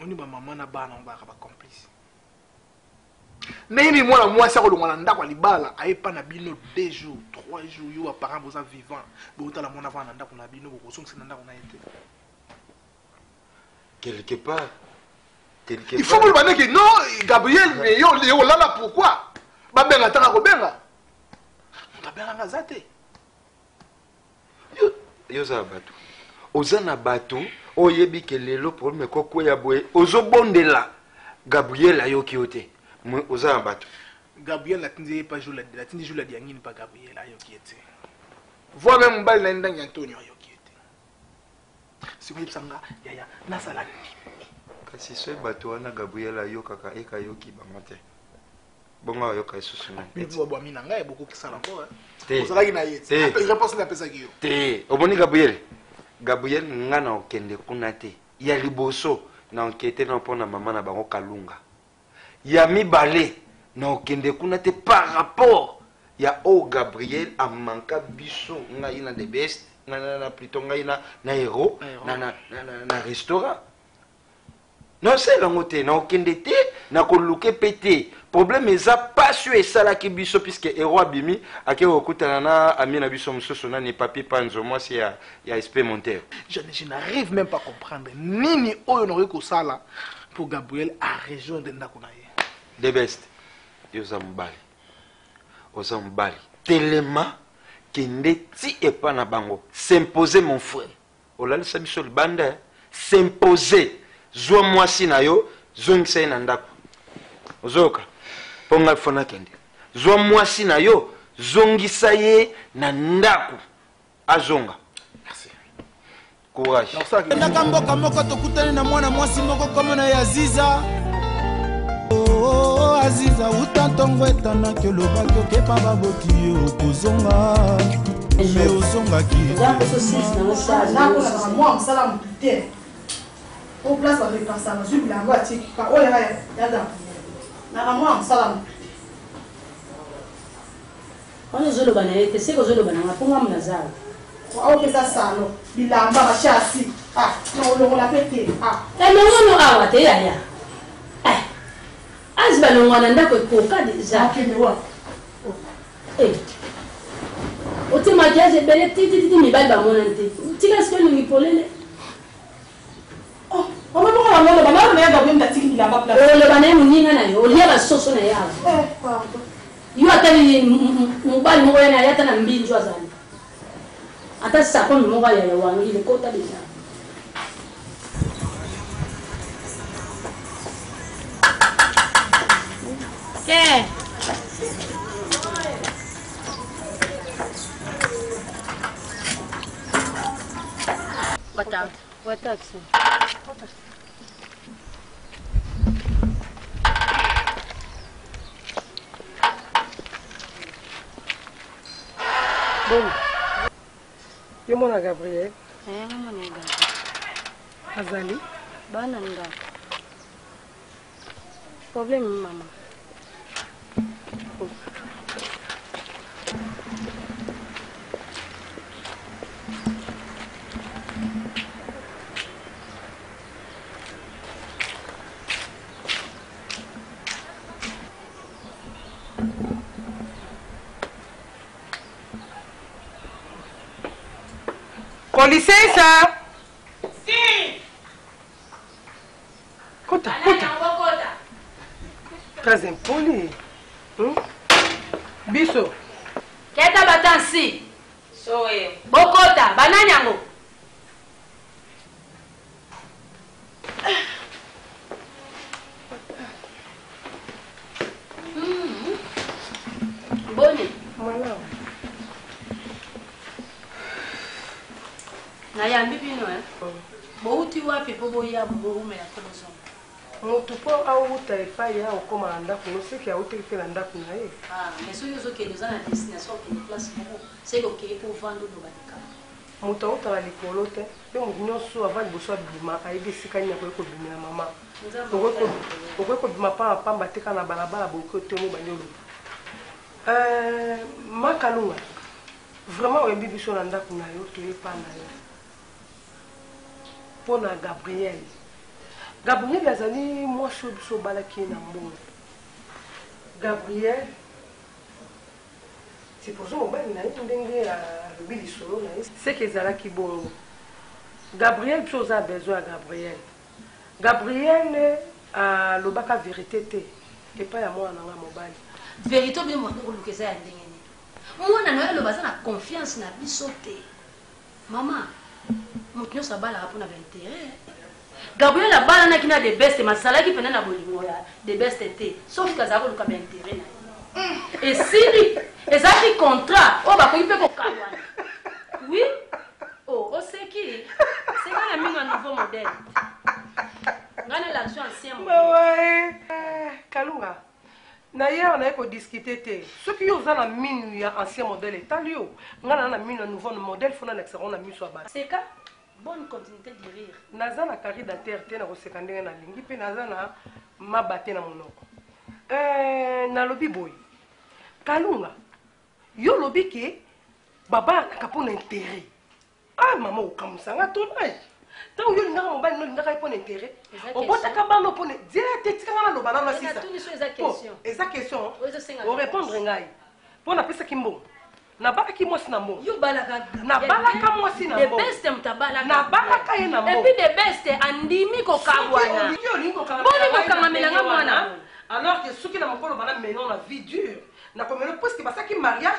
oni bamama na bana ngo bazalaka bacomplice. Ndenge nini mwana mwasi akolongwa na ndako ya libala aye epa na bino 2 jours 3 jours, yo baparent boza vivant, botala mwana avanda na ndako na bino, bokozongisa na ndako na ye te?
Quelque part, quelque
Il faut boloba ndeke non Gabriel, mais yo yo olala pourquoi babenga ntanga kobenga moto abenganga aza te.
Yo oza na bato, oza na bato oyebi ke lelo problème ekokweya boye, ozobondela Gabriel ayoki yo te, oza na bato.
Gabriel natindi ye pa jour, natindi jour ya diangini pa Gabriel ayoki ye te, voire même mobali na ye ndangi Antonio ayoki ye te. Sikoyo yebisa nga yaya, nasala nini?
Kasi soki bato wana Gabriel ayokaka eka ayoki bango te, bongo ayoka lisusu nani?
Bino babwami na ngai bokokisala ngo.
Te.
Ozalaki na ye
Te.
te, réponse nini apesaki yo?
Te, omoni Gabriel, Gabriel nga na okende kuna te. Ya liboso na okete na mpona mama na bango Kalunga. Ya mibale na okende kuna te par rapport ya oyo Gabriel amanka biso, ngai na the best na, na, na plutôt ngai na, na hero na, na, na, na, na restaurant. Naosala yango te, naokende te, nakoluke mpe te. Problème eza pasi oyo esalaki biso, puisque hero abimi ake kokutana na ami na biso mosusu nani, Papi Panzo, mwasi ya, ya SP Monter.
Je n'arrive même pas à comprendre nini oyo nakoki kosala pour Gabriel a rejoindre ndako na ye.
The best, yo oza mobali, oza mobali, telema, kende ti epa na bango, s'imposer mon frère. Olalisa biso libanda, s'imposer, zwa mwasi na yo, zongisa ye na ndako. Ozoyoka? Mpo ngai fo nakende. Zwa mwasi na yo, zongisa ye na ndako, azonga.
Merci.
Courage.
Ndaka mboka moko tokutani na mwana mwasi moko kombo na ye Aziza. Oh, Aziza, uta ntongo etanaki olobaki okepa baboti yo okozonga, me ozongaki.
Nakolakaka mwa mosala motu te po place barepasa nazwi bilango atiki ka oyo ya ya naka mwa mosala motu te.
Wana ozoloba na ye te, seke ozoloba na nga mpo nga naza awa.
Aopesa salon bilamba bashasi, ah, na olongola mpe te, ah.
Elongono awa te yaya. Eh, azi balongwa na ndako ekoka deja.
Akende wapi?
Eh. Otie maquillage ebele titititi, mibali bamonani te. Tika sikoyo elongi polele.
Mama, bongo na ngoloba na na ya Gabriel ndatiki bilamba place.
Oloba na ye moninga na yo, olia basoso na ye awa.
Eh, pardon.
Yo atali mobali moko yana aya ata na mbinjo azali. Ata sakomi moko ya ya wangile kota deja. Ke. Boa tarde. Boa tarde, senhor.
Boni yo mwana Gabriel?
Eh, nga mwana ya Gabriel.
Azali?
Bana ndako. Problème mama.
Com licença!
Sim!
Kota, kota. Très impoli. Biso.
Keta batansi.
Soe.
Bokota, banani yango? Boni.
Malamu.
Nayambi bino eh. Bouti wapi mpo boya bowumela te bozonga?
Motu mpo awuta epai ya okóma na ndako no seke awutaki mpe na ndako na ye.
Ah, mais soki ozokende oza na destination okende place moko seke okei mpo ovanda oloba likambo.
Moto awuta na likolo te mpe moto nyonso ava liboso abima ayebi esika nini akoki kobimela mama. Okoki kobima pamba pamba te kaka na balabala bokoki otomi obandi oloba. Euh, Makalunga, vraiment oyembi biso na ndako na yo toye pa na yo mpo na Gabriel. Gabriel azali mwasi oyo biso obalaki ye na mbongo. Gabriel supposons mobali na ye ndenge alobi lisolo na ye seke ezalaki bongo. Gabriel biso oza besoin ya Gabriel. Gabriel alobaka verite te epai ya mwana na nga mobali.
Verite oyo bino bobandi koluka eza ya ndenge nini? Mwana na yo aloba aza na confiance na biso te. Mama, moto nyonso abalaka mpo na ba interet. Gabriel abalanaki na The Best mais azalaki mpenza na bolingo ya The Best te, sauf que azalaki koluka ba interet na ye. Esili, ezalaki contrat oyo bakoki mpe kokabwana. Oui, oh, oseki. Seka na mino ya nouveau modèle. Ngai na l'action ancien modèle.
Mawa eh. Kalunga, na ye awa naye kodiscute te. Soki yo oza na minu ya ancien modèle etali yo, ngai naza na minu ya nouveau modèle fo nalakisaka yango na miso ya bato.
Seka, bonne continuité du rire.
Naza na carie dentaire te, nakoseka ndenge nalingi mpe naza na maba te na monoko. Eh, nalobi boye, Kalunga, yo olobi ke babalanaka mpo na interet. Ah mama okamwisa nga ton age. Ntango yo olingaka mobali no olingaka ye mpo na interet. Obotaka bana mpo na diela te tika nga naloba nano asisa. Eza question. Orépondre ngai. Mpo napesaki mbongo. Nabalaki mwasi na mbongo. Nabalaka mwasi na mbongo. Nabalaka ye na mbongo.
Et puis the best andimi kokabwana. Boni kokangamela nga mwana.
Alors que soki na mokolo bana meno na vie dure, nakomelo presque basalaki mariage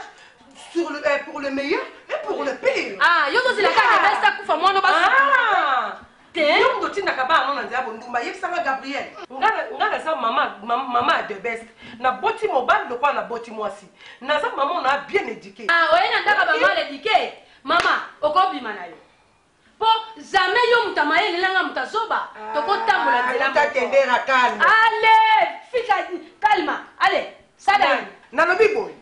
sur le, pour le meilleur et pour le pire.
Ah, yo tozela kaka yeah. Best akufa mwana ba
ah. Te. Yo moto otindaka bana no na nzela bondumba yebisanga Gabriel. Nga naza mama mama ya the best. Naboti mobali lokola naboti mwasi. Naza mama na bien éduqué.
Ah, oye na ndaka ba mal éduqué. Mama, okobima na yo. Po jamais yo moto ya mayele na nga moto ya zoba tokotambola nzela moko.
Tendera calme.
Allez, fika calme. Allez, sada.
Nalobi boye.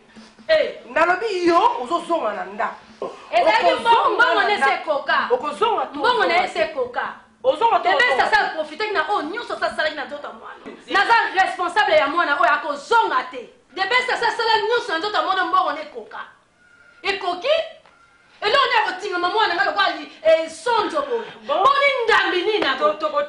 Eh.
Nalobi yo ozozonga na ndako.
Ezalaki mbongo mbongo na ese ekoka.
Okozonga to.
Mbongo na ese ekoka.
Ozonga to.
Ebesa sa profitaki na oyo nyonso asalaki na nzoto ya mwana. Naza responsable ya mwana oyo akozonga te. Debesa sa sala nyonso na nzoto ya mwana mbongo na ekoka. Ekoki? Eloko nini akotingama mwana nga lokola esonzo boye? Boni ndambi nini na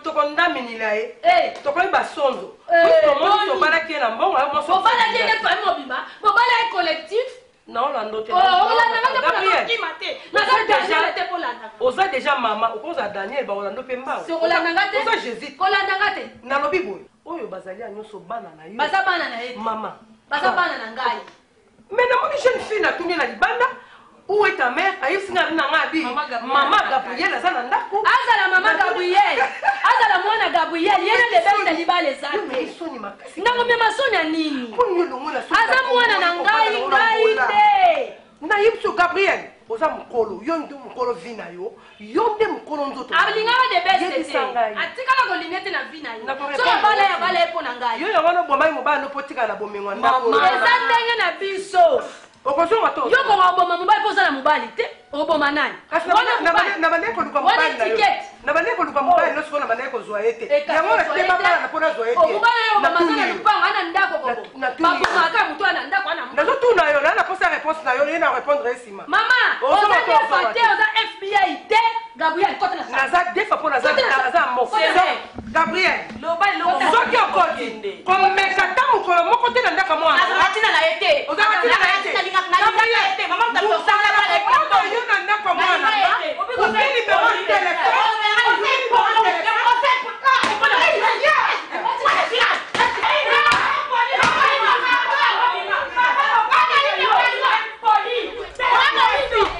Tokondaminila ye.
Eh.
Tokoyeba sonzo.
Eh,
Tomoni
boni.
tobalaki ye na mbongo ayo mwasi.
Bobalaki ye nde famille mobimba, bobala ye collectif.
Naolanda te.
Oh, olanda nga te mpo
Gabriel.
nakokima te. Naza Daniel te mpo olanda.
Oza deja mama, okozala Daniel bakolanda mpe mbango.
Si okolanda nga te.
Oza Jésus.
Kolanda nga te.
Nalobi boye. Oyo bazali ya nyonso bana na yo.
Baza bana na ye te.
Mama.
Baza bana na ngai.
Mais namoni jeune fille natuni ye na libanda où est ta mère ayebisi nga na nga abi mama Gabriel aza na ndako.
Azala mama Gabriel, azala mwana Gabriel, ye na lebele libala eza te. Ndango mema soni ya nini? Aza mwana na ngai, ngai te.
Nayebi so Gabriel oza mokolo, yo nde mokolo vie na yo, yo nde mokolo nzoto.
Alingaka de best te.
Yebisa ngai.
Atikala kolinga te na vie na ye. Soki abala ye abala ye mpo na ngai.
Yo yango wana obomaki mobali no mpo otikala na bomengo ya ndako.
Eza ndenge na biso.
Okozonga to.
Yo konga oboma mobali mpo oza na mobali te. Oboma nani?
Kasi
Wana mobali.
na bandeki koluka
Wana
mobali na yo.
étiquette.
Na bandeki koluka mobali no sikoyo na bandeki kozwa ye te.
Eka-
Yango na
kozwa
te
ye te.
babala na mpo nazwa ye te.
Omobali oyo oboma aza
Natuni
na
yo.
lupango ana ndako kobo.
Natuni yo.
Babomaka moto ana ndako ana
Nazotuna yo, na na posa réponse na yo, ye na répondre ye nsima.
Mama,
Ozonga
oza
to
defa
ozonga
te,
te.
oza FBI te. Gabriel, kota na
Naza defa mpo naza naza moko. Gabriel, soki okoti komeka ata mokolo moko te na ndako ya mwana.
Azalaka ntina na ye te.
Ozalaka ntina na ye te.
Nalingaka ye te. Mama moto
Mosala komona yo na ndako ya mwana nga, ozwi numero ya telefone, ozwi numero ya telefone.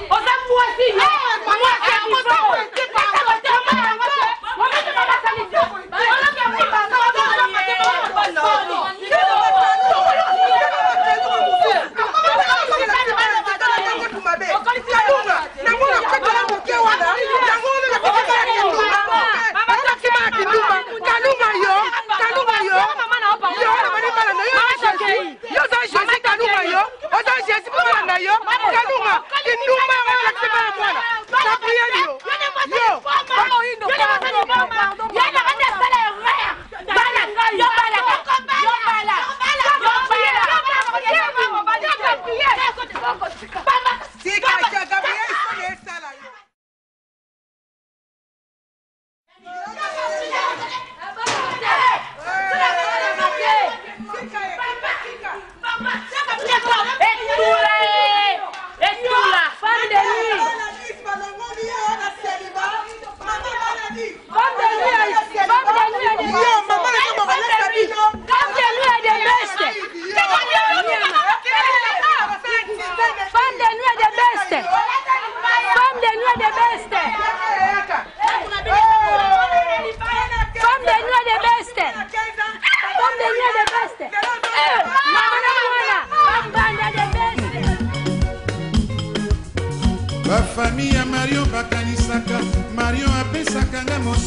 Oza mwasi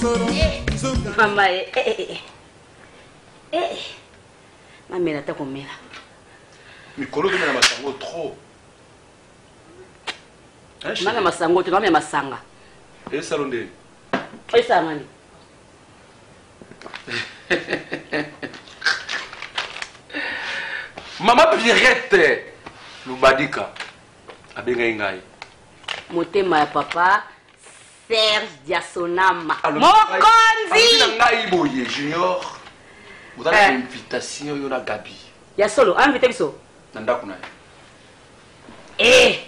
solo
Mama eh eh eh. Eh. Namela ata komela.
Mikolo ozomela masango trop.
Nana masango te, namela masanga.
Esalo nde.
Esala nani?
Mama Pierrette Lubadika abengai ngai.
Motema ya papa Serge Diasonama. Mokonzi!
Na ngai boye Junior. Oza na eh. invitation yo na Gabi.
Ya solo, invité biso.
Na ndako na ye.
Eh!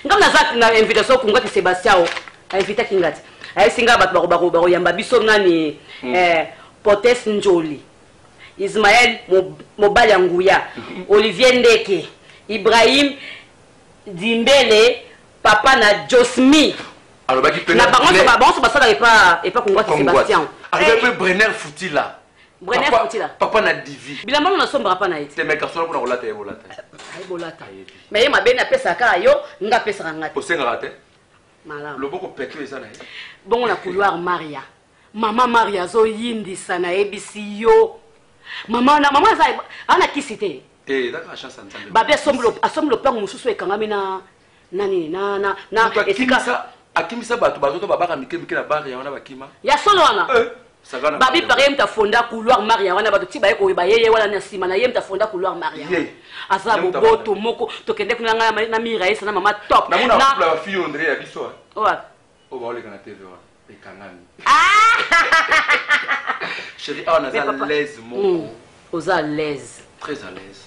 Ngam naza na invitation kungati Sebastiao. Invitaki ngati. Ayesi nga bato bako bakoyamba biso nani hmm. eh Potes Njoli. Ismaël mobali ya nguya. Olivier Ndeke. Ibrahim Dimbele papa na Josmi.
Alobaki pe
na bango bango basalaka epa epa Kongwati Sebastian.
Alobaki pe Brenner Futila.
Brenner Futila.
Papa na Divi.
Bilamba no nasombaka pa na ye.
Te mais kasola pona kolata ye bolata.
Aye bolata. Mais ye mabe na pesa kaka yo nga pesaka nga te.
Osengaka te.
Malamu.
Loboko peto eza na ye.
Bongo na couloir Maria. Mama Maria azoyindisa nayebisi yo. Mama na mama aza ana kisi te.
Te eza kaka chance ya Nzambe.
Babi asombi lopango mosusu ekangami na na nini na na na
esika akimisa bato bazoto babaka mike mike na bare ya wana bakima.
Ya solo wana.
Eh, sakana.
Babi pare ye moto afonda couloir Maria wana bato ti baye koyeba ye ye wana na nsima na ye moto afonda couloir Maria.
Ye.
Aza boboto moko tokende kuna ngai na Mira yesa na mama top.
Namona couple ya ba fille André ya biso.
Wapi?
Oyo baoleka na TV wana ekangami. Chérie awa naza à l'aise moko.
Mm. Oza à l'aise.
Très à l'aise.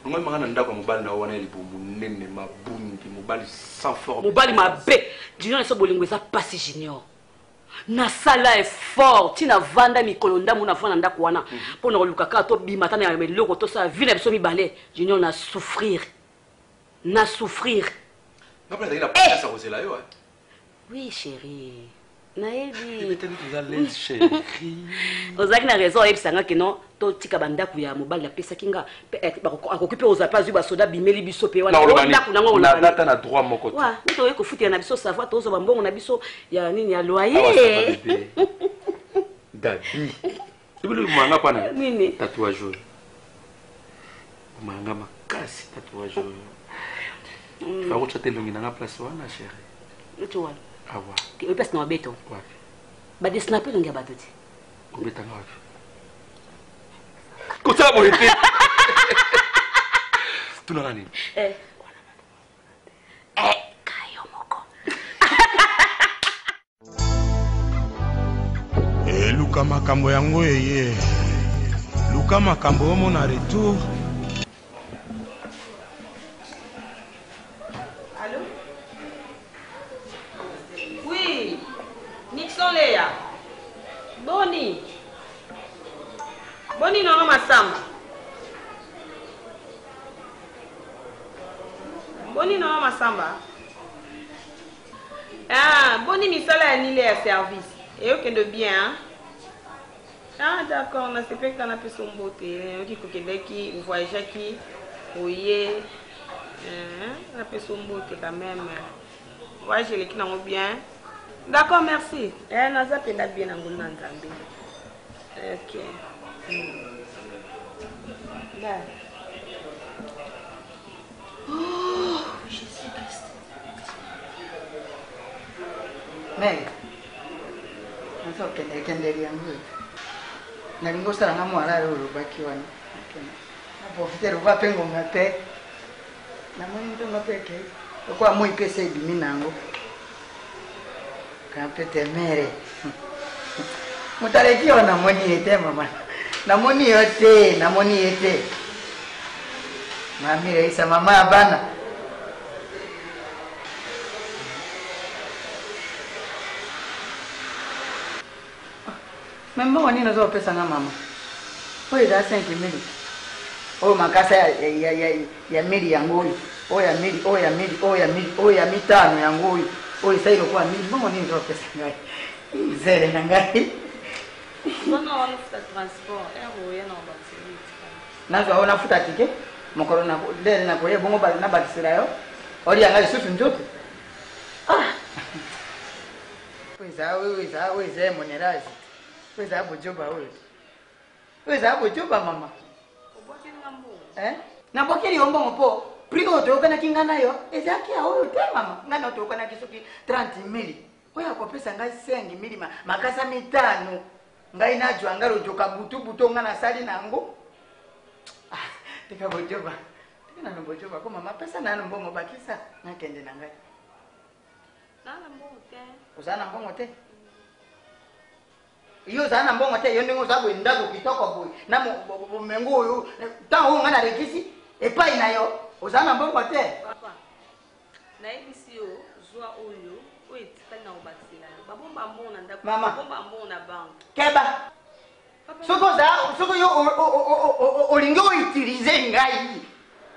Ongo manga na ndako ya mobali na wana ya libumu monene mabundi mobali sans forme.
Mobali mabe. Junior eso bolingo eza pasi Junior. nasala effort ntina vanda mikolo ndambo navanda ndako wana mpo na koluka kaka tobima ata na eloko tosala vie na biso mibale junior na souffrir na souffrir
Nga mpe nazalaki na patience ya kozela yo.
Oui chérie. Nayebi.
Ozalaki
na raison oyebisa nga kino totika bandako ya mobali apesaki nga eh, akoki mpe kozala mpe azwi basoda bimeli biso mpe wana ndako nango
olobata na droit moko te
nde tokoki kofutela na biso savoir tozwa bambongo na biso ya nini ya loyer
gabi ebili omanga pana
nini
tatouage oyo omanga makasi tatouage oyo mm. fakotya te elongi nanga place wana chéri
neti wana
awa
oyo place na mabeto
wapi
badesina mpe elongi ya bato te
obetanga wapi kosala boye te tunaka nini
eh. Eh, kayo moko
eluka makambo yango eye luka makambo omona retour
Allô Oui, Nixon Léa. Boni. Boni nono Masamba. Boni nono Masamba. Ah, boni misala ya nile ya service. Eyokende bien, hein? Ah d'accord, nasepeli kaka napesa yo mbote. Nayoki kokendaki voyageaki oye eh, napesa yo mbote quand même. Voyage eleki nango bien. D'accord, merci. Eh, naza mpenza bien na ngolu na Nzambe. Ok. Hmm. Bye.
Oh, Jésus-Christ. Mère, nazokende ekendeli yango oyo. Nalingi osala nga mwa oyo olobaki wana. Naprofite lokola mpe ngonga te. Namoni ntongo mpe ekei. Lokola moi mpe esi ebimi na yango. Ka mpe te mere. Moto aleki yo namoni ye te mama. Namoni yo te, namoni ye te. Mami Raisa, mama ya bana. Me mbongo nini ozo kopesa nga mama? Oyo eza 5 mili. Oyo makasa ya, ya, ya, ya mili yango oyo. Oyo ya mili, oyo ya mili, oyo ya mili, oyo ya mitano yango oyo. Oyo esali lokola mili. Mbongo nini ozo kopesa ngai? Zele na ngai.
Wana wana ofuta transport, heure oya na obakiseli etikali.
Nazwa oyo nafuta tike mokolo na lele nakoya bongo nabakisela yo olia ngai lisusu nzoto. Ah! Oyo eza oyo eza oyo eza emonerazi. Oyo eza bojoba oyo. Oyo eza bojoba mama. Eh? Nabwakeli yo mbongo mpo prix oyo toyokanaki ngai na yo ezalaki ya oyo te mama. Ngai na yo toyokanaki soki 30 mili. Oyo akopesa ngai 5 mili makasa mitano. Ngai najwa ngai lojoka butu butu ngai nasali na yango. Ah, tika bojoba. Tika nano bojoba ko mama pesa nano mbongo bakisa nakende na ngai. Oza na mbongo te? Yo ozala na mbongo te, yo ndenge oza boye ndako kitoko boye na bomengo oyo ntango oyo ngai nalekisi epai na yo ozala na mbongo te.
Papa, nayebisi yo zwa oyo oyo etikali na kobakisela yo. Babomba mbongo na ndako,
Mama.
babomba mbongo na banque.
Keba soki oza soki yo olingi outilize ngai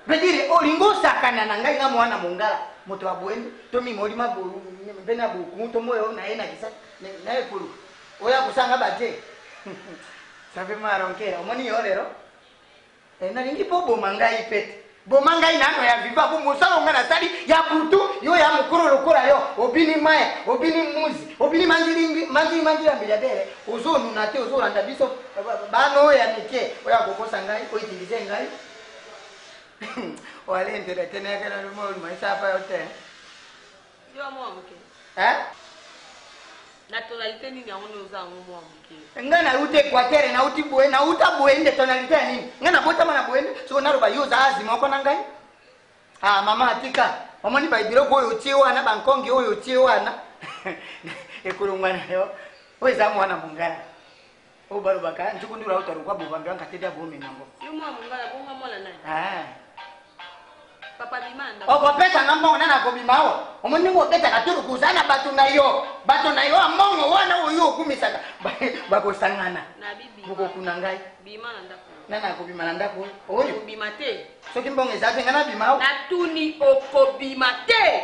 veut dire olingi osakana na ngai nga mwana mongala moto ya boyende to mimolima mpe na boku to moyo na ye na kisasa na ekulu oya kosanga baje ça fait mal onke omoni yo lelo Eh, nalingi mpo oboma ngai pete boma ngai nano ya viva po mosala ngai nasali ya butu yo ya mokolo lokola yo obini mai obini muzi obini mandilimbi mandili mandili ya milliardaire ozonuna te ozolanda biso bana oyo ya mike oyo akokosa ngai outilize ngai oalentele te nayakelalumaisapa yo te
Yo mwa moke.
Eh?
Na tonalité nini yango nde oza yango mwa moke?
Ngai nauti Equateur, nauti boye, nauta boye nde tonalité ya nini? Ngai nabotama na boye nde soki naloba yo oza azi moko na ngai. Ah mama atika. Omoni ba biloko oyo otie wana, ba nkongi oyo otie wana. Ekolongwa na yo. Oyo eza mwana mongala. Oyo balobaka njuku ndula auta lokwa bobambi wanka te dia bomenango.
Yo mwana mongala bonga mwana nani?
Ah.
Papa bima na ndako.
Okopesa nga mbongo nani akobima awa? Omoni ndenge obetaka turu koza na bato na yo. Bato na yo ya mbongo wana oyo okumisaka bakosangana.
Na bibi.
Bokokuna ngai.
Bima na ndako.
Nani akobima na ndako oyo?
Okobima te.
Soki mbongo eza te ngai nabima awa.
Natuni okobima te.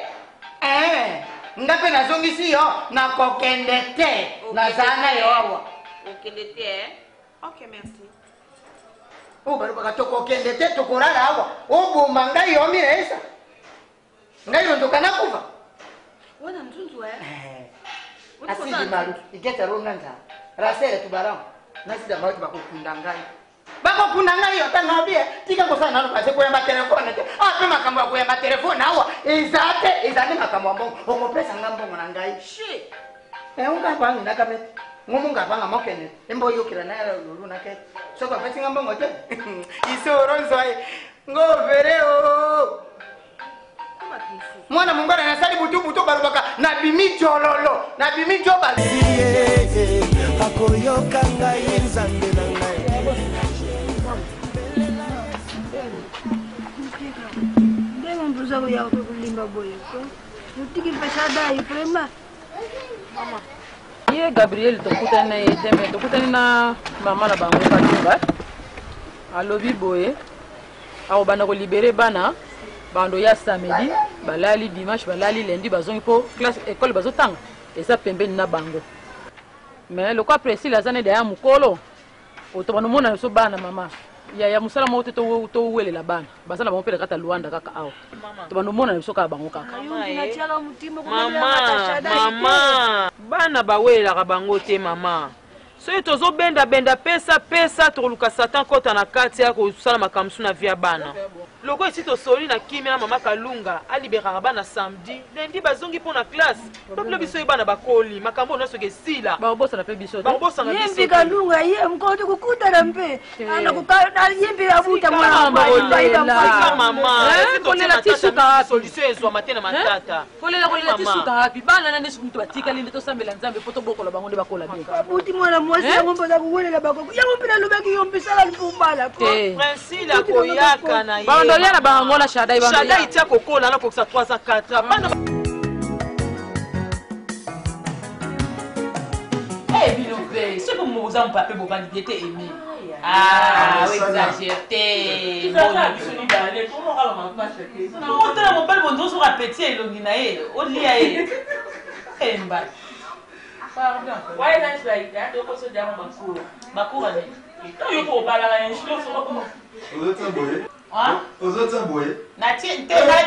Eh, nga mpe nazongisi yo nakokende te. Nazala na yo awa.
Okende te eh? Ok, merci.
Oyo balobaka tokokende te tokolala awa oboma ngai yo mireisa ngai yo ndoka nakufa
Wana nzunzu eh?
asili malu igeta ronga nzala rasele tubarango nasida bawati bakokunda ngai bakokunda ngai yo ntango abie tika kosala nano base koyamba telefone te ape makambo ya koyamba telefone awa eza te eza nde makambo ya mbongo okopesa nga mbongo na ngai ungapanga ndakamete ngomungapanga mokene emboyokela na lulu nake soki apesi nga mbongo te isoro nzwai ngovere o mwana mongala nasali butu butu balobaka nabimi jololo nabimi joba
akoyoka ngai nzambe na ngai
ndenge mpoza koyaka mpe kolimba boye ko otiki mpe shadai vraiment
Ye Gabriel tokutani na ye te mais tokutani na mama na bango Kalunga alobi boye akobanda kolibere bana bando ya samedi balali dimanche balali lundi bazongi mpo classe école bazotanga eza pembeni na bango mais lokola Priscille aza nede ya mokolo otobanda omona biso bana mama ya ya mosala moko te towelela bana baza na bango mpe na kati ya luanda kaka awa tobanda omona na biso kaka bango kaka
mama bana bawelelaka bango te mama soki tozobendabenda pesa pesa tokoluka satan kota na kati ya kosala makambo mosusu na vie ya bana lokola esi tosoli na kimia na mama kalunga aliberaka bana samedi lundi bazongi mpo na classe tobilo biso ye bana bakoli makambo oyo nyonso esila
bakobosana mpe biso
bakobosana
ye mpe kalunga ye mokolo tokokutana mpe ye mpe abuta
mwana
solution ezwama te na matata
kolela kolela ti suka wapi bana na nde moto batikali nde tosambela nzambe mpo tobokola bango nde bakola bien
babuti mwana mwasi yango mpoza kowelela bakoko yango mpe nalobaki yo mpe sala mpumbala
Priscille akoyaka na ye
bandolia na bango na shadai
shadai tia kokola nakokisa 3 ans 4 ans bana
Eh, bino mpe soki boza mopape bovandi bien te aime Ah, exagère te. Otala mobali bondo ozoka peti ya elongi na ye olia ye emba pardon bakura nini yo mpo obalaka
ozotia boye ozotia boye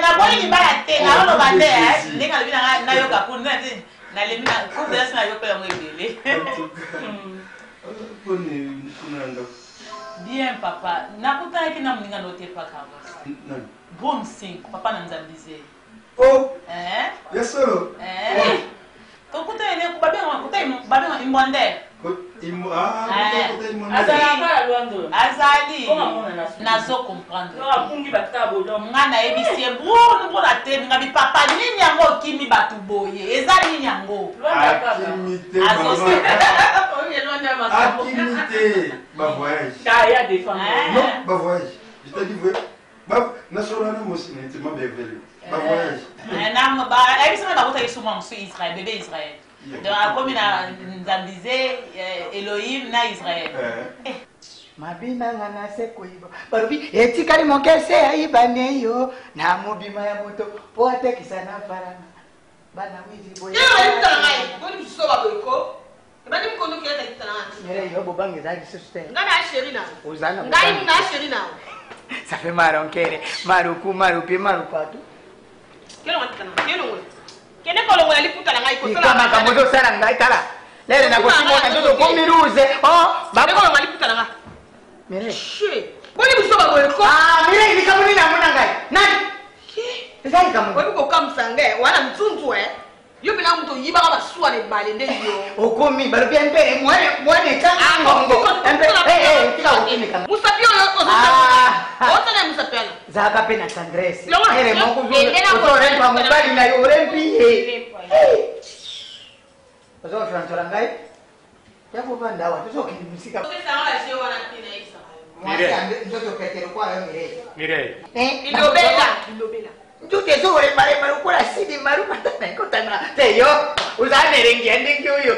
naboyi libala te aoloba nde ndenge alobi nanga nayoka kuna te Nalembi na confidence na yo mpe yango ebele.
Poni kuna na ndako.
Bien papa, nakutanaki na moninga no te pa Carlos.
Nani?
Brom 5, papa na Nzambize.
Oh!
Eh?
Ya solo?
Eh. Tokutani ne babenga kutani babenga Imbwande. Azali. Nazo comprendre. Nga nayebisi ye brunu mpona te nga bipapa nini yango okimi bato boye eza nini yango?
Akimi te mama. Akimi te ba voyage. Non, ba voyage. Je t'ai dit vrai. Ba nasolo na mosi na intima bevele. Ba voyage.
Ayebisi nga bakotaki suma mosusu Israël, bébé Israël. Donc akomi na Nzambize, Elohim na Israël.
Mabina nga na se koyiba balobi etikali moke se ayiba ne yo na mobima ya moto mpo atekisa na faranga bana wizi boye Mere yo bobanga eza lisusu te
ngai na sheri na
oza na
ngai na sheri na
ça fait maronkere maruku marupi marupatu
kende kolongola liputa na ngai
ika makambo ozosala ngai tala lere nakosimona nzoto okomi ruze
kolongola liputa na ngai
Mere
boni biso baboye ko
Mere likambo nini yango na ngai nani eza likambo
oyebi kokamwisa ngai wana nzunzu e yo mpena moto oyibaka masuwa na ebale nde yo
okomi balobi mpere mwana ekanga ngongo tika kotumika
mosapi oyo ozosala ya mosapi wana
zalaka mpe na tendresse ere moko ozorempa mobali na yo orempi ye ozofiancola ngai ya kovanda awa tozokende mosika nzoto pete lokola yo Mireille
Mireille
bilobela bilobela
nzoto ezolembalemba lokola sidi malumata nakotana te yo ozala na elengi ya ndenge oyo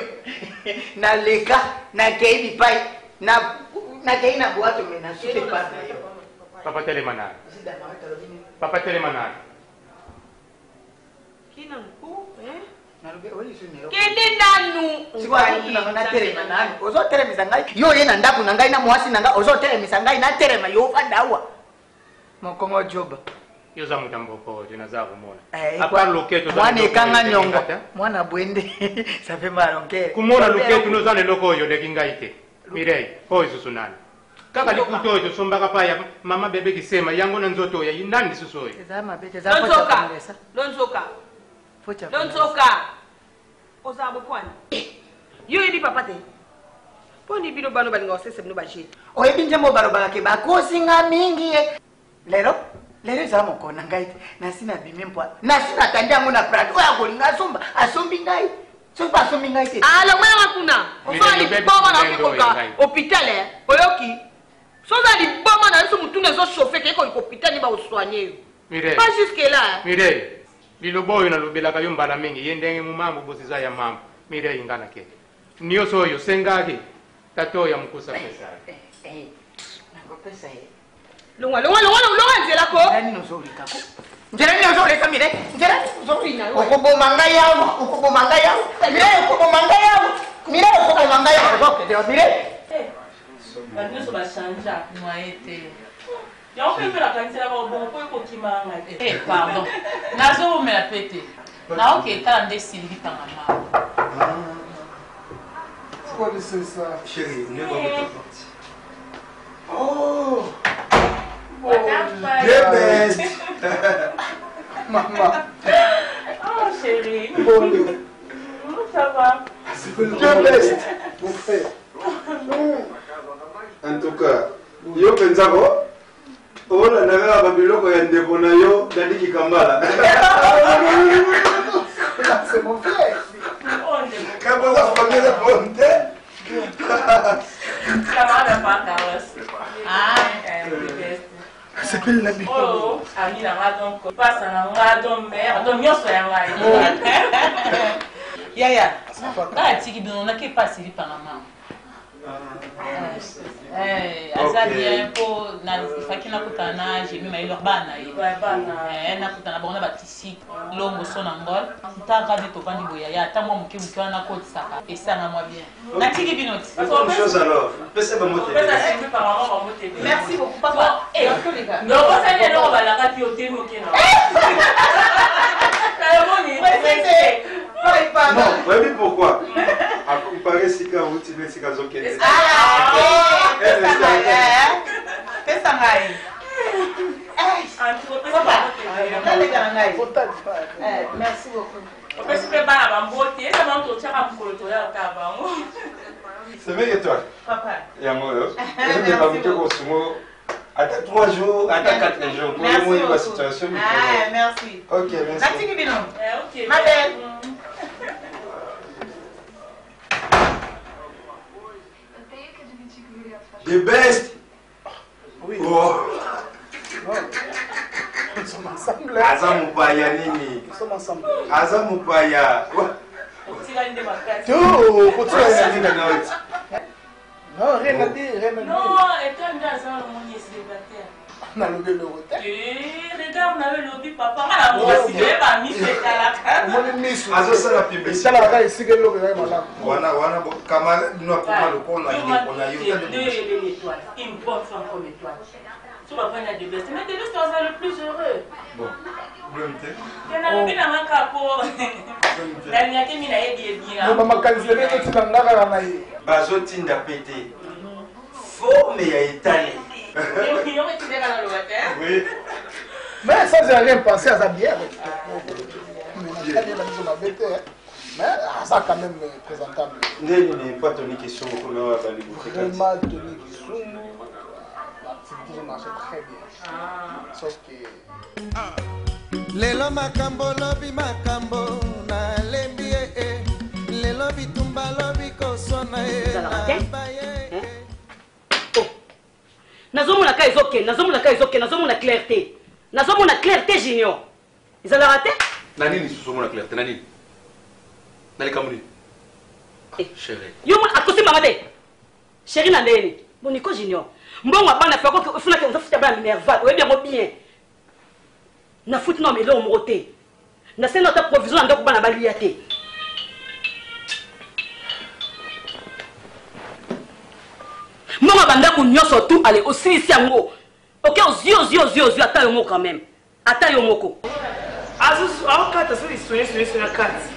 naleka nakei bipai nakei na bwato me nasuki epai na yo
papa telema nani papa telema nani
kende nanu
natelema nanu ozotelemisa ngai yo oye na ndako na ngai na mwasi na ngai ozotelemisa ngai natelema yo ofanda awa mokongo joba
yo oza moto ya mboko te naza komona apart loketo
mwana ekanga nyongo mwana bwende ça fait mal onkele
komona loketo noza na eloko oyo oleki ngai te Mireille oyo lisusu nani kaka likuta oyo tosombaka pa ya mama bebe kisema yango na nzoto oyo nani lisusu oyo
eza mabe te
lonzoka lonzoka lonzoka ozala bokwani yo oyebi papa te mponi bino bano balinga kosesa bino baje
oyebi nzembo balobaka ke bakosi nga mingi ye lelo lelo ezala mokolo na ngai te nasi nabimi mpwa nasi natandi yango na prado oyo akolinga asomba asombi ngai soki mpe asombi ngai te
alongwelanga kuna osala liboma na oki koka hôpital oyoki so oza liboma na yo so motuna ezochauffe kei kolika hôpital nde bakosoigne yo pas jusque là
Mireille liloba oyo nalobelaka yo mbala mingi ye ndenge mumambo bosi eza ya mambo Mireille nga nake nyonso oyo osengaki tata oyo ya mokusa pesa
nakopesa ye
longwa longwa longwa longwa nzela ko
nini ozoleka ko nzela nini ozoleka mire nzela okoboma ngai awa okoboma ngai awa mire okoboma ngai awa mire okoboma ngai awa ozokende mire
bato nyonso bachangea
moye te
yango mpe mpe nakanisela babongo mpo ekokima ngai
te pardon nazowumela mpe te naoke etala nde Sylvie kanga mawa.
Pourquoi c'est ça
Chérie, ne va pas partir.
Oh
The best.
Maman.
Oh chérie.
Bonjour.
Ça va.
The best.
Mon frère.
En tout cas, yo mpenza ko olanda kaka babiloko ya ndeko na yo Dadi Kikambala.
C'est mon frère.
Kaboza famille bonte.
Camarade à Carlos. Ah, the best.
Asepeli na bino.
Oh, ami na nga donc pasa na nga donc mère donc nyonso ya ngai.
Yaya, ngai atiki bino nake pasi lipanga mama. Aza bien mpo ifaki nakutana na jemi mailor bana ye nakutana bango na batisi longo so na ngol ntaka nde tovandi boye yaya ata mwa moke moke wana nakotisaka esanga mwa bien natiki bino ti.
Bonne chose alors. Pesa bango te.
Merci beaucoup papa.
Okosali eloko balakaki yo te moke na
Non, esika azokende.
Pesa ngai. Papa, naleka na ngai. Merci beaucoup.
Opesi mpe bana bambote eza bango totyaka mokolo toyaka bango.
Semeki étoile.
Papa.
Yango oyo. Ezomeka moke kosungo ata 3 jours ata 4 jours po
Merci
ye moyeba
beaucoup.
situation.
Ah, merci.
Ok, merci.
Natiki bino.
Ok.
Ma belle.
The best.
Oui.
Oh.
Nous sommes ensemble.
Aza mopaya nini?
Nous sommes ensemble.
Aza mopaya.
Otikali nde makasi.
To, kotika
Otikali na oti.
Non, rien à dire, rien à dire.
Non, étoile nde aza lomoni célibataire.
Nalobi eloko te.
Eh, regarde na yo elobi papa nga na mwasi toyeba miso etalaka.
Omoni miso.
Azosala publicité.
Etalaka esika eloko ezali malamu.
Wana wana camarade no akoma lokola ndeko na yo.
Deux une étoile, une bonne femme comme étoile. So bavandi na Debest, mais Debest aza le plus heureux.
Bon, problème te.
Te nalobi na nga kaka po nalingaki mi nayebi ye bien.
Loba makanisi lelo ezotinda nga kaka na ye.
Bazotinda pe te. Forme ya etale.
Yongo etindaka naloba te.
Oui.
Mais ça, j'ai rien pensé à ça bien. Mais natali na biso mabe te. Mais aza quand même présentable.
Ndeni ni pa Tony Kisungu kuna wa bali butikati.
Vraiment, Tony Kisungu, l'activité marchait très bien. Sauf que.
Lelo makambo lobi makambo nalembi ye eh. Lelo bitumba lobi koswana ye.
Ezalaka te? Nazomona ka ezokende, nazomona ka ezokende, nazomona clair te, nazomona clair te. Junior, ezalaka te.
Na nini lisusu omona clair te? Na nini? Na likambo nini, chéri?
Yo mona akosimbanga te, chéri. Na ndeni boniko Junior, mbongo ya bana fako ofunaki, ozofuta bana minerval, oyebi yango bien. Nafuti na eloko moko te, nasengi ata provision na ndako bana balia te. Mbongo ya bandako nyonso tu ale osilisi yango. Ok, ozwi, ozwi, ozwi, ozwi, ata yo moko quand même, ata yo moko.
Azuzu aokata soki soni soni soni akati.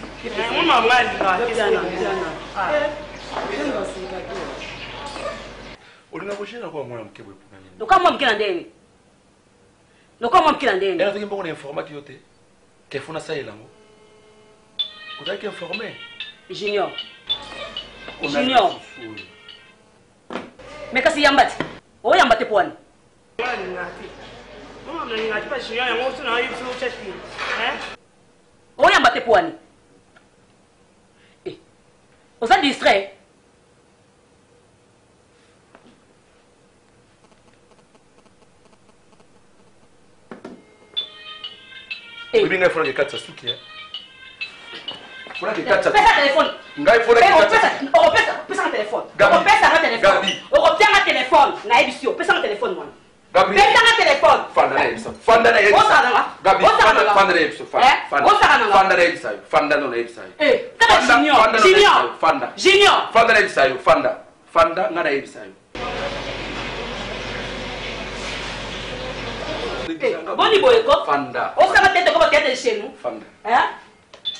Mwana ngai alingaka.
Olinga kogere kwa mwana moke boye mpona nini?
Lokola mwa moke na ndeni, lokola mwa moke na ndeni.
Nazaki mbongo na informaki yo te kefo nasalela yango, ozalaki informé.
Junior, Junior, mais kasi yamba te, oyamba te po wani.
Ngai alingaka te. Mwana alingaka te pa Junior yango so na yo biso otya te.
Oyamba te po wani. Eh, oza distrait.
Oyebi ngai fonaki ekatisa suki e, fonaki ekatisa.
Pesa telefone.
Ngai fonaki ekatisa.
Opesanga telefone, okopesanga telefone, okopianga telefone, nayebisi yo, opesanga telefone wana.
Gabriel.
Pesanga telefone.
Fanda na yebisa, fanda na yebisa.
Osaka nanga.
Gabi,
Osaka
fanda
nanga.
fanda na yebisa, fanda.
Eh?
Fanda.
Osaka nanga.
Fanda na yebisa yo, fanda no na yebisa yo.
Eh, kaka
Fanda,
Junior,
fanda no na
Junior.
yebisa yo, fanda.
Junior.
Fanda na yebisa yo, fanda. Fanda nga na yebisa yo.
Eh, boni boye ko.
Fanda.
Osaka tete ko bakete chez nous.
Fanda.
Hein?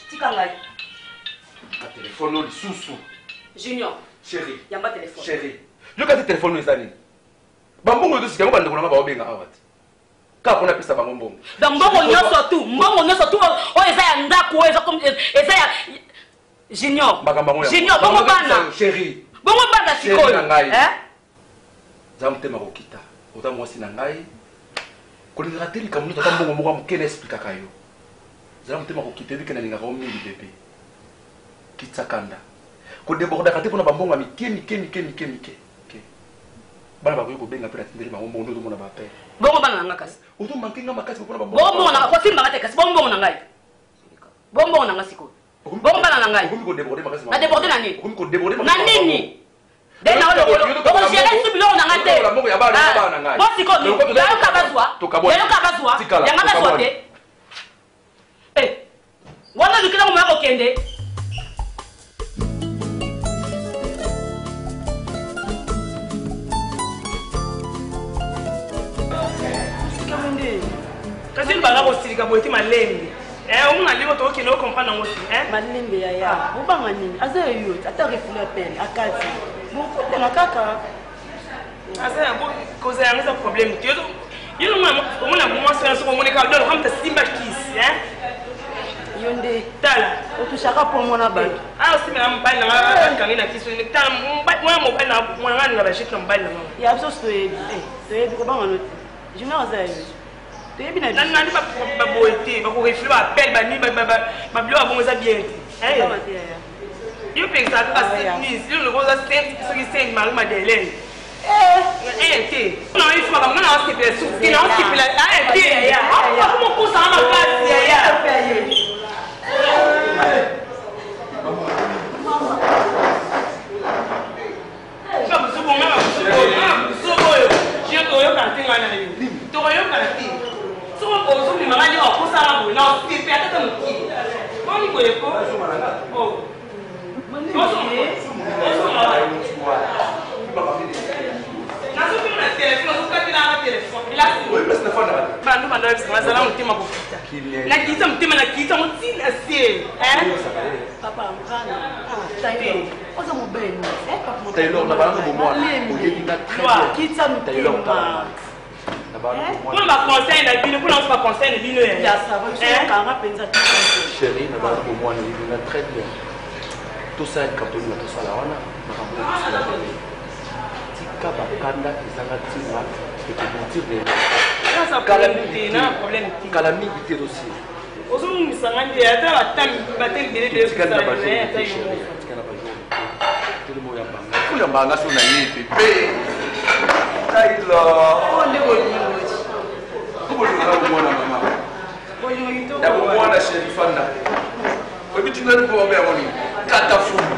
Tika ngai.
Na telefone oyo lisusu.
Junior.
Chéri.
Yamba telefone.
Chéri. Yoka te, telefone oyo eza nini? Bambongo ezosika yango, bandeko na nga baobenga awa te kaka mpona apesa bango mbongo.
Donc mbongo nyonso tu, mbongo nyonso tu oyo eza ya ndako, oyo eza comme eza ya Junior.
Makambo yango.
Junior, bongo bana.
Chéri.
Bongo bana
Chéri
sikoyo.
na ngai.
Hein?
Za motema kokita, oza mwasi na ngai, kolingaka te likambo nyonso, ata mbongo moko ya moke na explikaka yo. Zala motema kokita, ebike nalingaka yo mingi bebe. Kitisa kanda, kodebordaka te mpona bambongo ya mike mike mike mike mike. Bana bakoki kobenga mpe natindeli bango mbongo nde ozomona bapele.
Bongo bana na nga kasi.
Ozomanke nga makasi mpona
Bongo mbongo na nga, kosimbaka te kasi bongo mbongo na ngai. Bongo mbongo na nga sikoyo. Bongo bana na ngai.
Okomi kodeborde makasi.
Na déborde na nini?
Okomi kodeborde.
Na nini? De na okogere su biloko na nga te.
Mbongo ya bana, ya bana na ngai.
Bo sikoyo yayoka bazwa. Yayoka bazwa.
Tikala,
Yanga bazwa
tokabwani.
te. Eh, wana olukela moya kokende.
Kasi olobaka kosilika boye te, malembe. Omona ndenge tokokende, ocomprendre yango te.
Malembe yaya, obanga nini? Aza yo te, ata refule apene akati.
Bokutana kaka. Aza yango kozala yango eza problème te. Yo omona mwasi wana soki omoni kaka donc kamta simba kisi hein.
Yo nde
tala
otushaka po mwana bato.
Ah osimba na mobali na nga akangi na kisi tala mwana mobali na mwana nga na ba na mobali na nga.
Ya biso toyebi. Toyebi kobanga no te. Junior aza ya biso. Toyebi na biso.
Nani baboye te bakorefule baappel banini babiloko ya bongo eza bien te. Yo mpe ezalaka kaka sainte yo lokola oza sainte soki sainte Marie Madeleine. Eh te. Na yo faka mwana osepela suki na osepela eh te yaya. Akoma kosa na makasi yaya. Tokoyokana te soki ozobima nga nde okosala boye na osepe ata ta mokie boni boye ko nazokima na telefone azokatelanga telefone bandu banda oyebisa nga zala motema kokita nakita motema nakita ngo ntina se
papa mvana oza mobali
Taylor na balanga bomwana oyebi nga très bien
kita motema
mpona baconseil na bino mpona oso baconseil na bino
chéri na balanga bomwana oyebi nga très bien tosala likambo tolinga tosala wana makambo oyo tosala bebe tika bakanda ezanga ntina ekoboutir kala mingi te tosila
ozomungisa nga nde ata batali
belebeletikali na bajour oyambanga so na ye bebe Taylor
nde bolingo
bolingo bomwana mama ya bomwana sheri fanda oyebi tina mpo babe yango nini kata fulu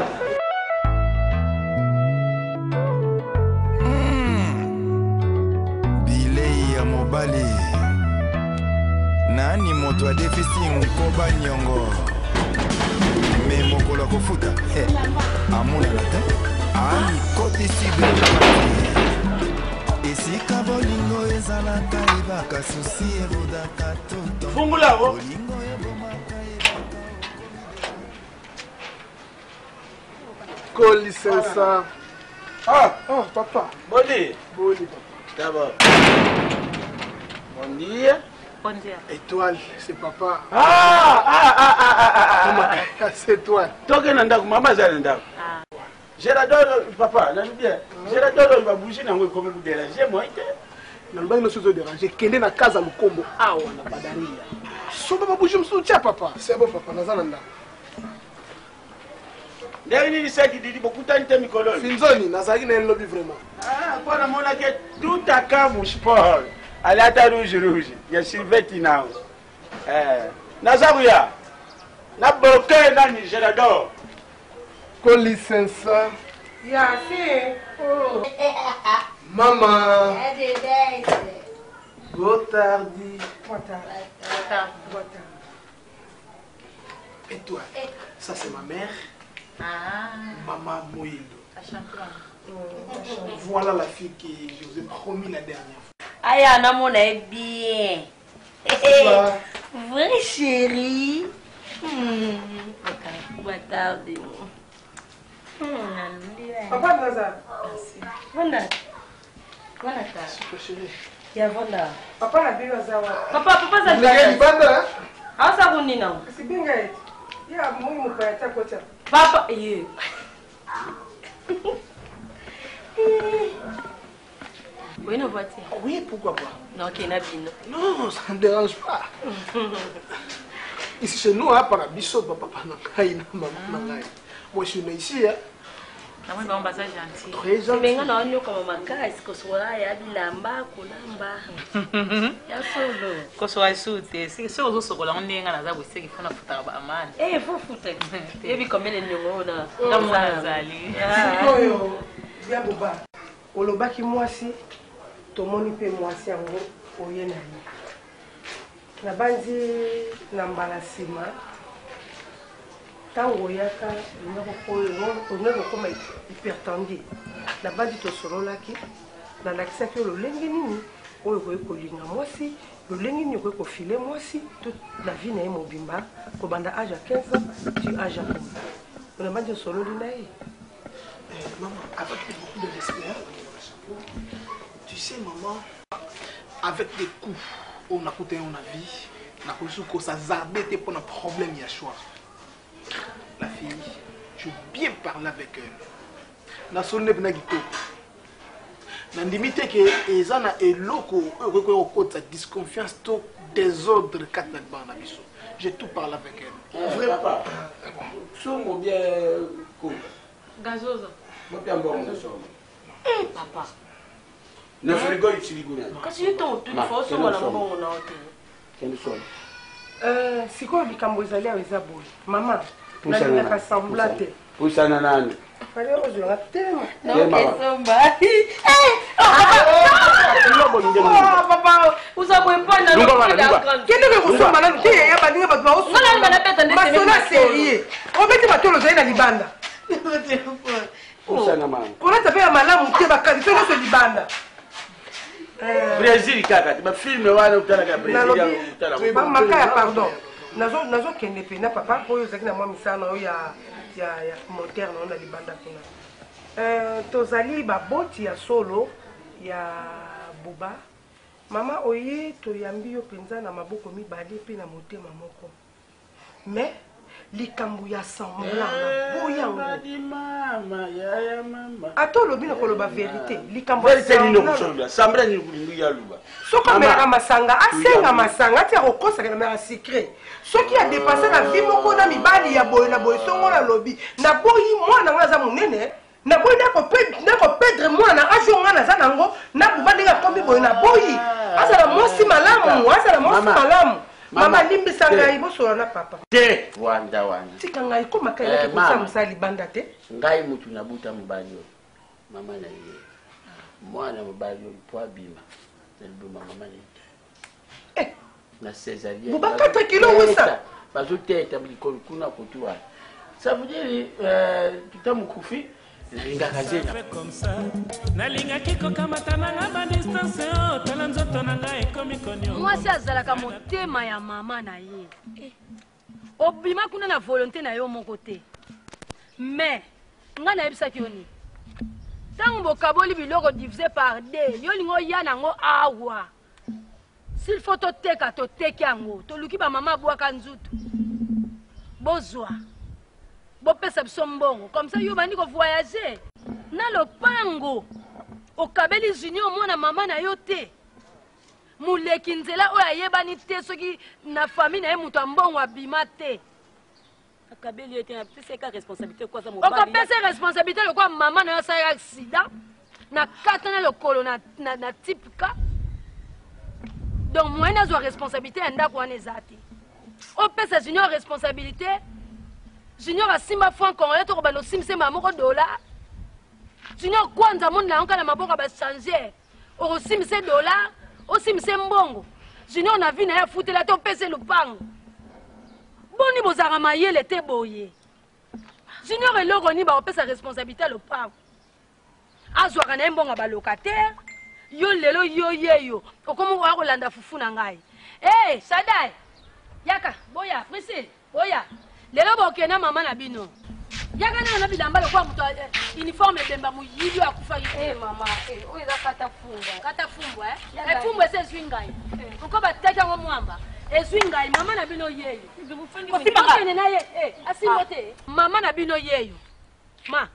Bilei ya mobali nani moto adefisi nkoba niongo me mokolo akofuta eh, amonana te amikotisi deja esika bolingo ezalaka ebaka susi erodaka toto
fungola o
bolingo ebomaka
Kolisensa. Ah, oh, papa.
Boni.
Boni, papa.
D'abord. Bon dia.
Bon dia.
Étoile, c'est papa.
Ah, ah, ah, ah, ah, ah,
ah. C'est étoile.
Toke na ndako, mama azali na ndako. Gérador, papa, nayebi bien. Gérador oyo babougie nango ekomi kodéranger moi te.
nalobaki nyonso ezoderange kende na kaza lukombo awa na badaria somba babougie mosusu tia papa c'est bon papa naza na ndako
ndenge nini seki didi bokutani te mikolo oyo
finzoni nazalaki na ye lobi vraiment
mpo namonaki tout akamu sport alata rouge rouge ya silveti nao naza koya na boke nani gerador
kolisensa
ya se
oh. mama botardi Et toi, ça c'est ma mère,
ah.
Maman Moïndo. Voilà la fille que je vous ai promis la dernière fois.
Aya, namona ye bien. Vrai chérie. Boa tarde.
Papa Naza.
Vonda. Vonda ta. Ya vonda.
Papa na bino aza wapi?
Papa, papa aza
Ndenge libanda.
Aza kunina.
Kasi benga ye. Ya moi mopaya ta kotia.
Papa, ye. Oui, na voiture.
Oui, pourquoi pas
Non, ok, na bino.
Non, ça ne dérange pas. Ici chez nous, hein, par biso, papa na ngai na maman na ngai. Moi, je suis né ici, hein.
namoni bango baza gentil
Très gentil.
Mais nga na nyokama makasi kosokola ya bilamba kolamba. Ya solo.
Kosokola lisusu te soki ozosokola yango ndenge nga naza boseki fo nafutaka baamane
Eh, faut futa. Yebi combien de nyongo na.
Nga mona azali.
Sikoyo ya boba. Olobaki mwasi tomoni mpe mwasi yango oye na ye. Nabanzi na mbala nsima ntango oyaka olingaki kokoma hypertendu. Nabanzi tosololaki, nalakisaki yo lolenge nini oyo okoki kolinga mwasi, lolenge nini okoki kofile mwasi to na vie na ye mobimba kobanda age ya 15 ans ti age ya combien. Nabanzi osololi na ye.
Maman, avec beaucoup de respect, hein, tu sais, maman, avec des coups, on a coûté, on a vie, on a connu que ça zardait pour un problème, il y a choix. La fille, je bien parler avec elle. Na sonne pena kitoko. Nandimi te ke eza na eloko oyo ekoki kokotisa disconfiance to désordre kati na libala na biso. J'ai tout parlé avec elle.
Eh,
Vraiment.
papa. Somo bien ko.
Gazoza.
Mopia mbongo somo.
Eh, papa.
Na frigo itili kuna.
Kasi yo ntango otuni
Ma,
fa osomba na
kende
mbongo na yo te.
Kende somo.
Sikoyo likambo ezali awa eza boye mama,
Pusana
nalingaka
nani?
sembla te.
Pusana nani?
Fale ozwaka tema. Kende kosomba nanu te yaya, baninga bato baomasolo serie obeti matolo ozali na libanda.
Pusana mama.
Kolata mpe ya malamu te, bakalite nyonso libanda.
Brésil kaka te ba film wana otalaka Brésil
Nalobi
yango otala.
Makaya, pardon, nazokende pena papa oyo ozalaki na mwa misala na oyo ya commentaire na yo na libanda kuna. Tozali baboti ya solo ya buba. Mama oye, toyambi yo mpenza na maboko mibale mpe na motema moko, mais likambo ya semblant naboyi yango.
Mama yaya mama.
Ata olobi na koloba vérité, likambo ya
Vérité nini
semblant.
okosolola? Semblant nini olingi ya luba?
Soki amelaka masanga, asenga masanga ati akokosaka na melaka sucré. Soki adepase na vie moko na mibali ya boye na boye, songo nalobi naboyi. Mwana nga aza monene, naboyi nakopedre mwana age oyo nga naza nango na buba ndenge akomi boye. Naboyi. Azala mwasi malamu, azala mwasi
Mama.
malamu. Mama,
Mama.
limbisa
Te.
ngai, bosola na papa.
Te wanda wana.
Tika ngai komaka
Eh,
elaki
mama.
kosala mosala libanda te.
Ngai mutu nabuta mobali oyo, mama na ye, mwana mobali oyo po abima na liboma, mama na ye te na césarienne.
Boba 4 kilo wisa.
Bazoteta likolo kuna kotu wana, ça veut dire tuta mokufi nalingaka zena.
Comme ça nalingaki kokamata nanga badistance oyo, tala nzoto na ngai ekomi konio.
Mwasi azalaka motema ya mama na ye. Obima kuna na volonté na yo moko te, mais ngai nayebisaki yo nini? Ntango bokaboli biloko divisé par deux, yo olingi oya nango awa. S'il faut toteka, toteki yango, toluki bamama abwaka nzutu, bozwa, bopesa biso mbongo. Comme ça yo bandi kovoyage na lopango okabeli Junior, mwana mama na yo te, moleki nzela oyo ayebani te soki na famille na ye moto ya mbongo abima te.
Akabeli ye te, napesa ye ka responsabilité ko aza.
Okopesa ye responsabilité lokola mama na yo asalaki accident na kata na lokolo na type ka. Donc moyen nazwa responsabilité ya ndako wana eza te. Opesa Junior responsabilité, Junior asimba franc congolais to kobanda osimbisa mama moko dollar. Junior kwanza moni na yango kaka na maboko ya bachange, okosimbisa dollar, osimbisa mbongo. Junior na vie na ye afutela te, opesa ye lupango. Boni bozalaka mayele te boye? Junior eloko nini bakopesa responsabilité ya lopango? Azwaka na ye mbongo ya balocataire. Yo lelo yo ye yo okomi oya kolanda fufu na ngai. E Shadai, yaka boya. Priscille, boya. Lelo bokende mama na bino, yaka nanga na bilamba lokola moto uniforme ebemba, moyibi oyo akufaki te.
Mama, oyo eza kata fumbwa.
Kata fumbwa, eh? Efumbwa esi ezwi ngai oko bateki yango mwamba ezwi ngai. Mama na bino yeyo, okende na ye. Asimbo te. Mama na bino yeyo, ma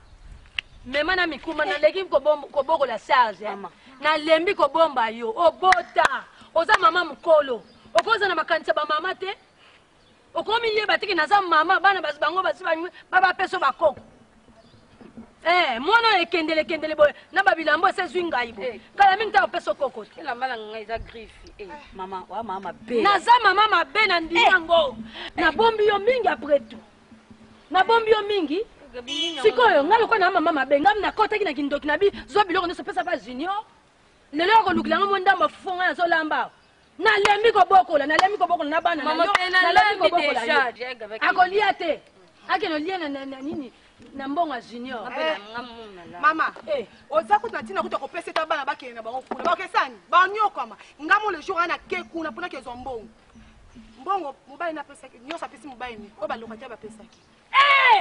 mema na mikuma. Naleki kobokola charge, eh. Nalembi kobomba yo. Obota, oza mama mokolo, okoza na makanisi ya bamama te. Okomi yeba teke naza mama bana bango basi babapesa bakoko. Mwana oyo ekendele ekendele boye na babilambo esi ezwi ngai boye, kala mingi ta opesa okoko te.
Elamba na ngai eza griffe. Mama wa mama mabe.
Naza mama mabe na ndimi yango. Nabombi yo mingi, après tout nabombi yo mingi. Sikoyo ngai lokola na mama mabe, ngai nakɔtaki na kindoki na bi zwa biloko nyonso opesa pa Junior. Lelo ya kolukila ngo mo ndambo fufu, ngai nazolamba. Nalembi kobokola, nalembi kobokola na bana na
Mama,
yo.
pe
Nalembi
nalambi
kobokola
déjà.
yo. Akolia te, akende olia na nini, na mbongo ya Junior.
Mama, oza kutu na ntina kuta kopesa ete bana bakende na bango kuna, bakesani banyokwama. Nga mo le jour wana ke kuna mpona kezwa mbongo, mbongo mobali napesaki nyonso, apesi mobali ni oyo balocataire bapesaki.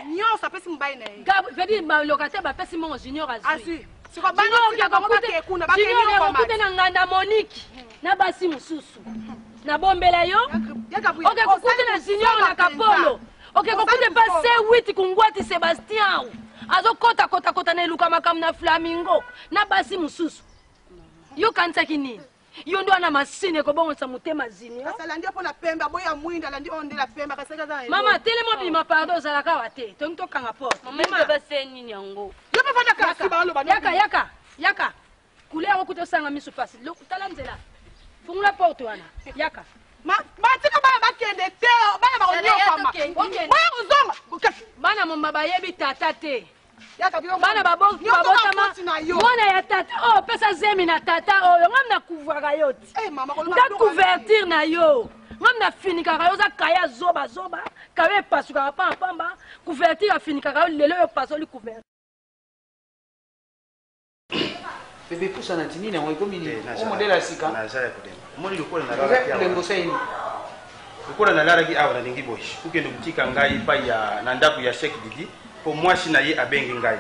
Nyonso apesi mobali na ye.
Veut dire ba locataire bapesi mbongo junior azwi.
Sikoyo bana tika bango bakee kuna, bakee
Junior
nyokwa
akokute na nganda Monique na basi mosusu. Nabombela yo.
Gabriel,
Oke kokute na
osali
junior na
buzoba
Kapolo.
mpenza.
Oke kokute
Osali
pa
buzoba.
C8 Kungwati Sebastian. Azokota kota kota na eluka makambo na Flamingo na basi mosusu. Yo kanisaki nini? Yo nde wana masini ekobongisa motema junior.
Kasi alandi ye mpo na pembe, aboyi ya mwinda, alandi oyo nde na pembe, kasi aza na
Mama telema obima pardon ozalaka awa te. Tongi tokanga porte.
Mama
Bima.
ebe base nini yango?
Yo mpe vanda kasi baloba
Yaka yaka yaka. Couleur yango kuta osanga miso pasi. Tala nzela. Fungola porte wana. Yaka.
Batika bana bakende te, bana bakonyokama. Boya kozonga.
Bana momba bayebi tata te.
Bana
babotama mwana ya tata oyo opesa zemi na tata oyo ngam na couvraka yo ti nga couverture na yo ngam nafinikaka yo oza kaya zoba zoba kayo epasukaka pamba pamba couverture afinikaka yo lelo oyo opasoli couverture
Bebe pusana ti nini yango ekomi nini? O modèle ya sika.
Naza ya kolemba. Omoni lokola nalalaki awa.
Lembo sai nini?
Lokola nalalaki awa nalingi boye. Okende kotika ngai epai ya na ndako ya Sheikh Didi mpo mwasi na ye abengi ngai.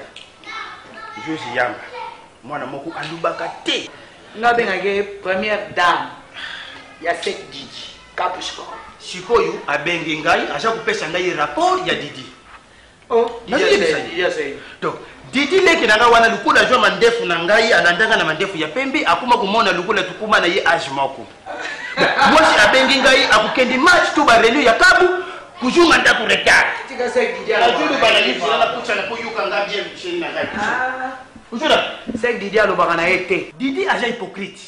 Josi Yamba. Mwana moko alubaka te.
Nga abengaki ye première dame ya Sheikh Didi. Capuchon.
Sikoyo abengi ngai aza kopesa ngai rapport ya Didi.
Oh,
Nazoyebisa ye. Donc Didi leki na ngai wana lokola azwa mandefu na ngai alandaka na mandefu ya pembe akoma komona lokola tokoma na ye age moko. Mwasi abengi ngai akokende match to ba réunion ya kabu kuzunga ndako retard. Nazoloba na ye nzela napusa na koyoka ngai bien chéri na ngai. Ozona?
Sek Didi alobaka na ye te.
Didi aza hypocrite.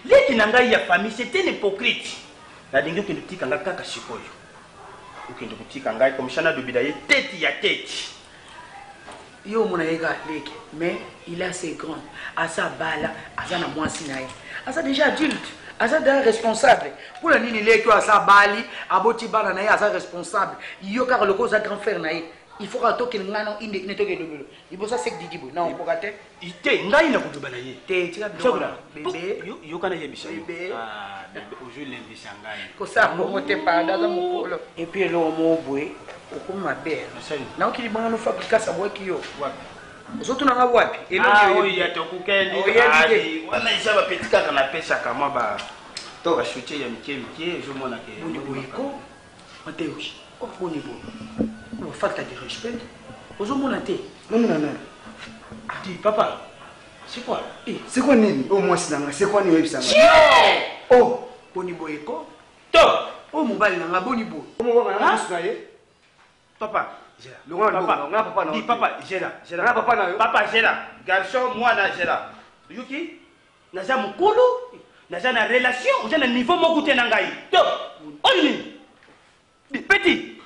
Leki na ngai ya famille c'est un hypocrite. Nalingi okende kotika ngai kaka sikoyo. Okende kotika ngai comme ça nalobela ye tete ya tete.
Yo omona ye kaka leki mais il est assez grand. Aza abala, aza na mwasi na ye. Aza déjà adulte. Aza déjà responsable. Mpona nini leki oyo aza abali, aboti bana na ye, aza responsable. Yo kaka lokola oza grand frère na ye. Il faut kaka tokende ngai na inde ine tokende lobelo. Liboso ya sek didi boye. Na okoka te.
Te ngai nakoloba na ye.
Te tika biloko wana. Bebe.
Yoka nayebisa yo.
Bebe.
Ah, bebe ozolembisa ngai.
Kosala bongo te pardon aza mokolo. Et puis eloko moko boye okomi mabe. Nayoki libanga no Fabrikas abwaki yo. Ozotuna nga wapi? Eloko
Ah,
oyo
oyo ya tokukendi.
Oyebi te.
Wana eza ba petit kaka napesaka mwa ba to ba soutien ya mike mike ozomona ke.
Boni boye ko? Mateus, oh boni boye. Oyo falta de respect. Ozomona te.
Namona nani?
Dis papa, c'est quoi?
Eh, c'est quoi nini? Oh mwasi na nga, c'est quoi nini oyebisa nga?
Oh, boni boye ko?
To,
oh mobali na nga boni boye.
Omo na misu na ye.
Papa,
Longola
papa,
loboko, nga papa na yo.
Dis papa, Gela, Gela.
Nga papa na yo.
Papa Gela, garçon mwana Gela. Yuki, naza mokolo, naza na relation, oza na niveau moko te na ngai. To, oyo nini? Dis, Petit,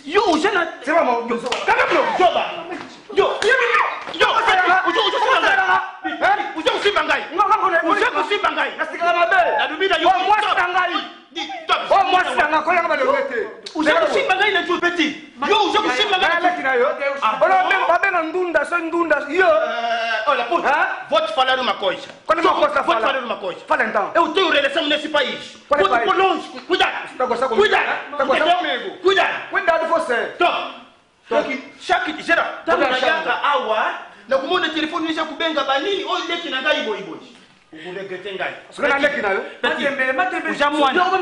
yo oza na
C'est pas moi.
Yo, kaka biloko, zoba. Yo, yo, ozo ozo simba ngai. Ozo kosimba ngai. Ozo kosimba ngai.
Nasikaka mabe.
Nalobi na yo.
Oh mwasi na ngai. Oh mwasi na ngai koyanga balonge te.
Ozo kosimba ngai na jo petit. Yo ozo kosimba ngai.
Ngai leki na yo. Oyo babenga ndunda so ndunda yo.
Olha, puta, vou te falar uma coisa.
Qual é uma coisa
Vou te
fala?
falar uma coisa.
Fala então.
Eu tenho relação nesse país.
Qual é
Vou te
país?
pôr longe. Cuidado.
Tá gostando comigo?
Cuidado.
Tá gostando
Entendeu?
comigo?
Cuidado.
Cuidado você.
Top. Donc, chaque gera,
Toka
tango
chambre.
nayaka awa, nakomona telefone eza kobenga banini oyo leki na ngai boyiboyi. Okoregrete ngai.
Soki na leki na yo.
Petit, oza mwana. Yoka,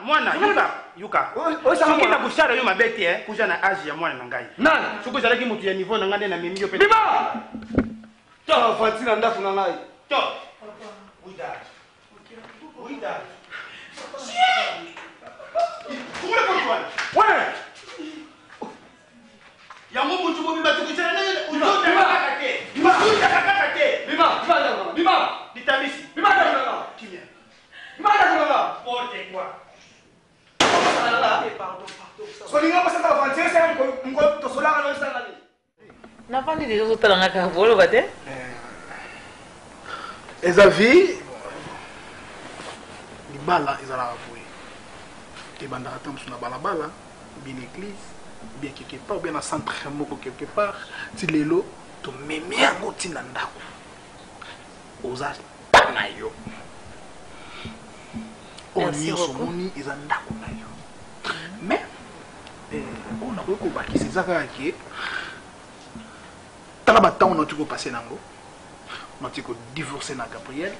mwana, yoka, yoka. Soki na kosala yo mabe te, eh, koza na age ya mwana na ngai.
Nani?
Soki ozalaki moto ya niveau na ngai nde namemi yo pe.
Bima! To avanti na ndako na ngai.
To. Cuidado. Cuidado. Fungola porte wana.
Wana.
Yango moto mobimba tokosala ndenge ozotaka kaka te. Ozotaka kaka te.
Bima, bima ndako na ngai. Bima.
Litabisi.
Bima ndako na ngai.
Kimia.
Bima ndako na ngai.
Porte quoi?
Solinga kosala avanti esala moko tosolaka na esala nini?
navandi deja ozotala nga kaka boloba te
eza vie libala ezalaka boye ebandaka ta mosusu na balabala bien église bien quelque part bien na centre moko quelque part ti lelo tomemi yango ti na ndako oza pa na yo oyo
Merci
nyonso
beaucoup.
omoni eza ndako na yo mais Oyo nakoki kobakisa eza kaka ke tala batango nauti kopase nango, nauti kodivorce na Gabriel.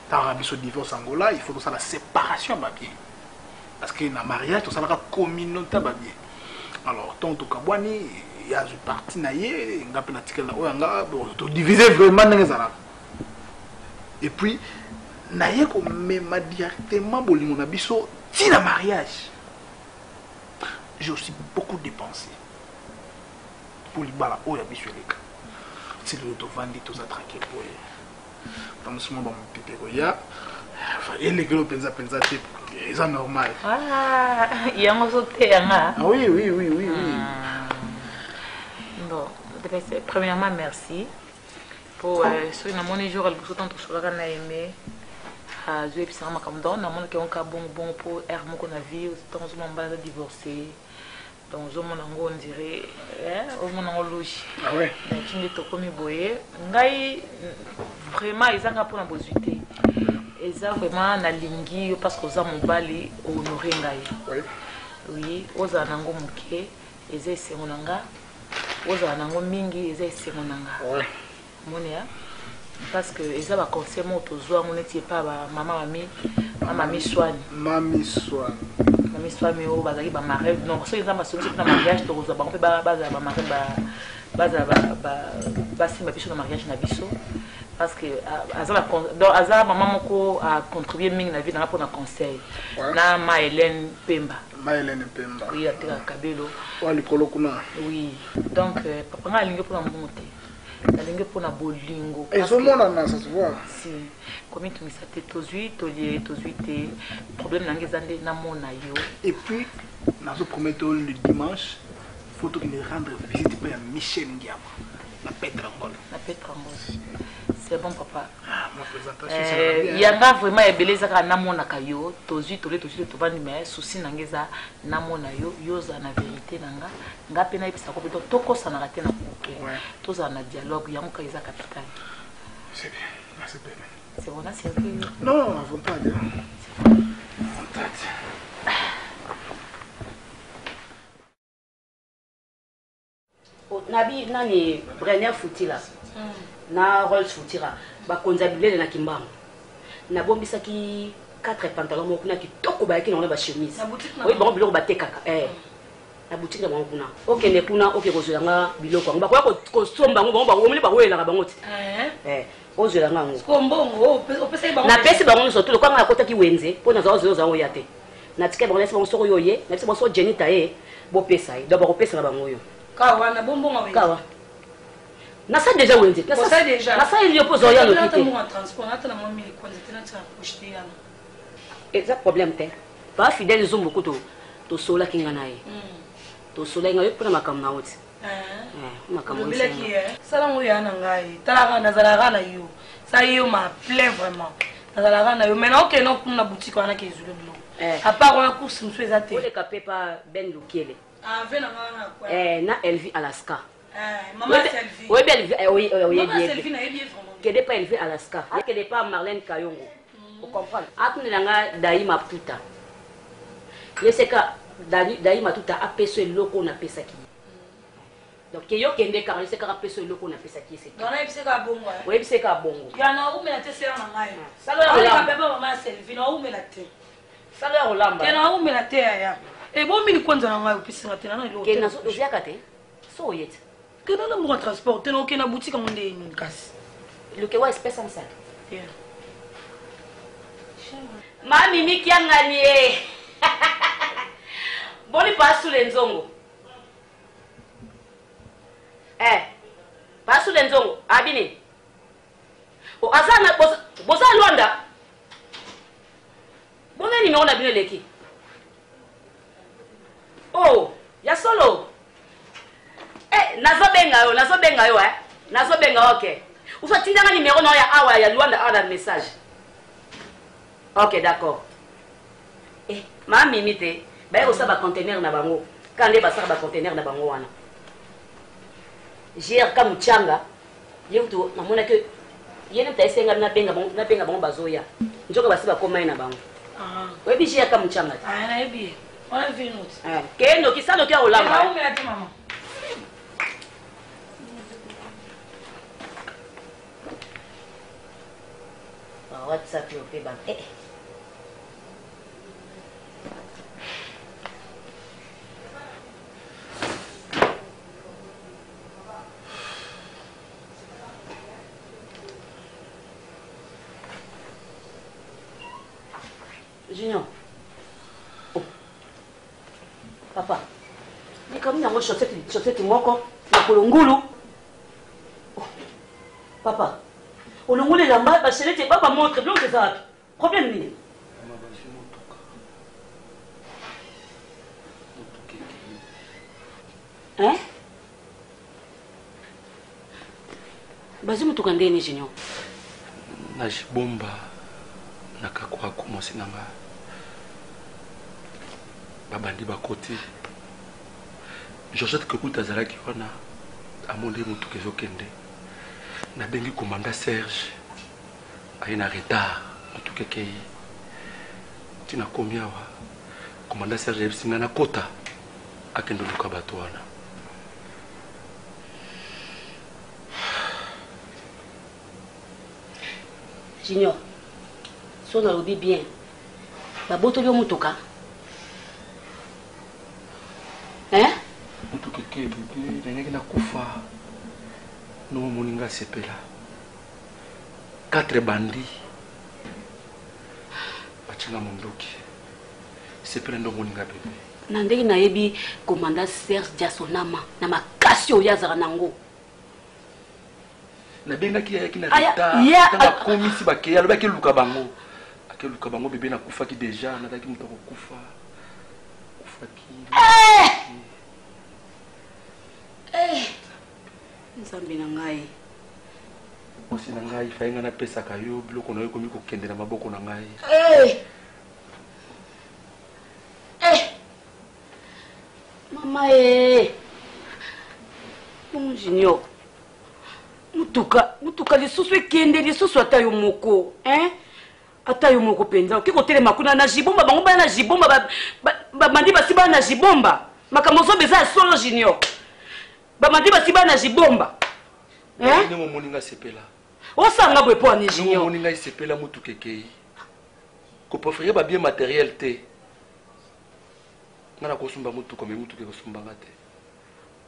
Talaka biso divorce Angola, il faut tosala séparation ya babien, parce que na mariage tosalaka communauté ya babien. Alors ntango tokabwani, ye azwi parti na ye, nga mpe natikali na oyo ya nga. Bon, todivise vraiment ndenge ezalaka. Et puis naye komema directement bolingo na biso ti na mariage. J'ai aussi beaucoup dépensé mpo libala oyo ya biso eleka. Ti lelo tovandi, toza tranquille boye. Ntango mosusu mwa bamopepe koya elekelo mpenza mpenza te, eza normal.
Ah, yango ozoteya nga?
Ah, oui, oui, oui, oui, oui.
Bon, premièrement merci po soki namoni jour ya liboso ntango tosolaka na aime, azoyebisanga makambo. Donc namonaki yango ka bongo bongo, mpo aire moko na vie, ntango ozomona mobali aza divorcé, donc ozomona yango, on dirait omona yango louche.
Ah ouais.
Donc nde tokomi boye, ngai vraiment eza nga mpona bozwi te, eza vraiment nalingi yo parce que oza mobali, ohonore ngai.
Oui.
Oui, ozala nango moke eza esengo na nga, ozala nango mingi eza esengo na nga. Moni ya parce que eza baconseil moko tozwa yango neti epa bamama mami, mami Swani.
Mami Swani.
Mami Swani oyo bazalaki bamare. Donc soki eza masolo soki na mariage, tokozwa bango mpe bazala bamare, bazala basimba biso na mariage na biso, parce que aza na, donc aza mama moko acontribue mingi na vie nanga mpona conseil na ma Hélène Pemba.
Ma Hélène Pemba.
Oui, atekaka kabelo.
Wa likolo kuna.
Oui, donc papa, ngai alingi mpona mbongo te, nalingi mpona bolingo.
Ezomonana, ça se voit.
Si komitungisa te, tozwi tolie, tozwi te, problème na ngai eza nde namona yo.
Et puis nazopromettre oyo, le dimanche faut tokende rendre visite mpe ya Michel Ngiama na Petre Angol.
Na Petre Angol, c'est bon papa.
Ah, ma présentation sera bien.
Yanga vraiment ebele eza kaka namonaka yo. Tozwi tolie, tozwi te, tovandi, mais souci na nga eza namona yo. Yo ozala na vérité na nga, nga mpe nayebisako mpe, donc tokosanaka te na couple, tozala na dialogue, yango kaka eza capital.
C'est bien, merci bébé.
C'est bon, naservi yo.
Non, avantage, avantage.
Nabi nani, Brenner Futila na Rolls Futira, bakonzi ya bilele na Kimbangu. Nabombisaki 4 pantalon moko kuna kitoko, bayaki nango na bachemise.
Na boutique na
oyebi
bango?
Bango biloko batekaka na boutique na bango kuna. Okende kuna, oke kozwela nga biloko yango, bakoya kosomba yango. Bango omoni bawelelaka bango ti ozwela nga yango.
Sikoyo mbongo opesaki bango?
Napesi bango nyonso tu. Lokola nga nakotaki wenze mpo nazala ozela ozala oya te, natikali bango, nayesi bango soko oyo ye, nayebisi bango soko Jenita ye, bopesa ye. Donc bakopesa na bango oyo.
Kawa wana bombongo wenze?
Kawa nasali deja wenze.
Osali déjà?
Nasali yo mpo ozwa ya noki te.
Mbongo ya transport nata na mwa mili kwanza te, natia na poche te yana.
Eza problème te. Papa Fidèle Zumbu kutu tosolaki nga na ye, tosolaki nga yo mpona makambo na yo ti makambo oyo.
Olobelaki ye salango ya na ngai, talaka nazalaka na yo, sa yo ma plein vraiment, nazalaka na yo. Mais naokende kuna na boutique wana ke ezwile biloko, à part wana course mosusu eza te.
Oleka mpe pa Ben Lukiele.
Ave na ngai wana kwa.
Na Elvi Alaska.
Mama Selvi.
Oyebi Elvi? Oyebi?
Mama Selvi, nayebi ye vraiment.
Kende pa Elvi Alaska, kende pa Marlène Kayongo, ocomprendre. Atunela nga Dai Maputa, ye seka Dai Matuta apesa eloko oyo napesaki ye. Donc ke yo kende kaka, yo se kaka apesa eloko oyo napesaki ye, c'est tout.
Donc nayebisi kaka bongo, eh.
Oyebisi kaka bongo.
Ya naumela te, sera na ngai.
Salo ya
Naoleka
kolamba.
pepe mama Selvi, naumela te.
Salo ya kolamba.
Te, naumela te yaya. Ebomili kwanza na ngai, opesinga te nana eloko
ke
te.
Oziaka te so oye te.
Kenda na mbongo ya transport te, naokende na boutique yango nde nini kasi.
Luke wa espèce amsaka.
Yeah.
Mami mikiangani ye boni pasule nzongo, pasule nzongo abini o aza na boza Lwanda. Bona nimero na bino eleki o ya solo. Nazobenga yo, nazobenga yo, nazobenga yo. Ok, uso tindanga nimero na yo ya awa ya Lwanda awa na message. Ok, d'accord. Mamimi te, baye kosala bacontener na bango kaka nde basala bacontener na bango wana. Grk Muchanga ye kutu namonaki ye nde ayesenga nabenga bango, nabenga bango bazoya, nzoka basi bakoma ye na bango. Oyebi Grk Muchanga te?
Ah, nayebi ye.
Kee noki sa noki akolamba. WhatsApp yo mpe ba eh. Junior. Oh. Papa. Likambo yango chaussette chaussette moko makolo ngulu. Oh. Papa. Olongoli elamba ba chenette ba ba montre biloko eza wapi? Problème nini? Hein? Bazwi motuka ndeni Junior?
Na jibomba na kakwaku mwasi na nga babandi bakoti Georgette Kekuta azalaki wana amoni motuka ezokende nabengi komanda Serge aye na retard motuka ekei ntina komi awa komanda Serge ayebisi nga nakota akende oluka bato wana.
Junior, so nalobi bien, babotoli yo motuka hein?
Motuka eke bebe, nalingaki nakufa ndongo omoni nga asepela. 4 bandi batinga mondoki sepela nde omoni nga bebe.
Na ndenge nayebi commandant Serge Diasonama na makasi oyo azalaka nango.
Nabengaki ayaki na retard ntango akomisi bakei alobi akeluka bango akeluka bango bebe nakufaki deja nazalaki moto akokufa kufaki
eh! Eh! Nzambe na ngai
mwasi na ngai faye ngai napesaka yo biloko na yo ekomi kokende na maboko na ngai
eh! Eh! Mama e Bon Junior mutuka mutuka lisusu ekende lisusu ata yo moko hein ata yo moko mpenza oke kotelema kuna na jibomba bango baya na jibomba bamandi basi baya na jibomba makambo ozoba eza ya solo junior bamandi basi baya na jibomba
ndenge omoni ngai sepela
osanga boye mpo ani junior
omoni ngai sepela motuka ekei koprefere babien materiel te ngai nakosomba motuka me motuka ekosomba nga te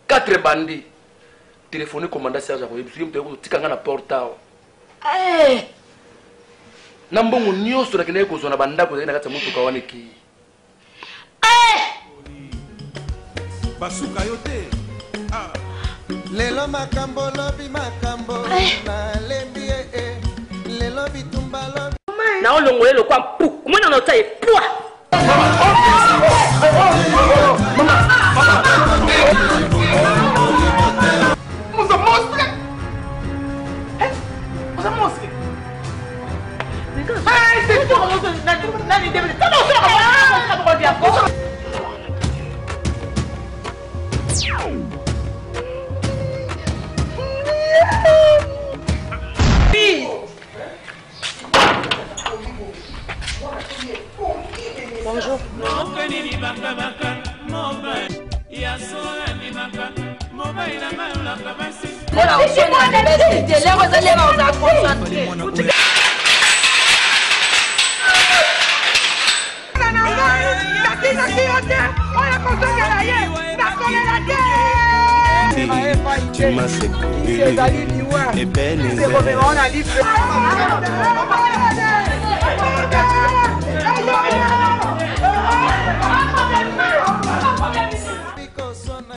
4 bandi telefone commanda Serge akoyebi soki moto akotika ngai na porte awa
eh!
na mbongo nyonso nakendaki kozwa na bandako ezalaki na kati ya motuka wana ekei
eh!
Basuka yo te ah.
Lelo makambo lobi makambo
eh!
Nalembi ye eh. Lelo bitumba lobi
naolongola elokwa mpu omoni na otya ye pwa.
Oza monstre! Oza monstre!
Bonjour.
Tu m'as secouru, Ebenezer.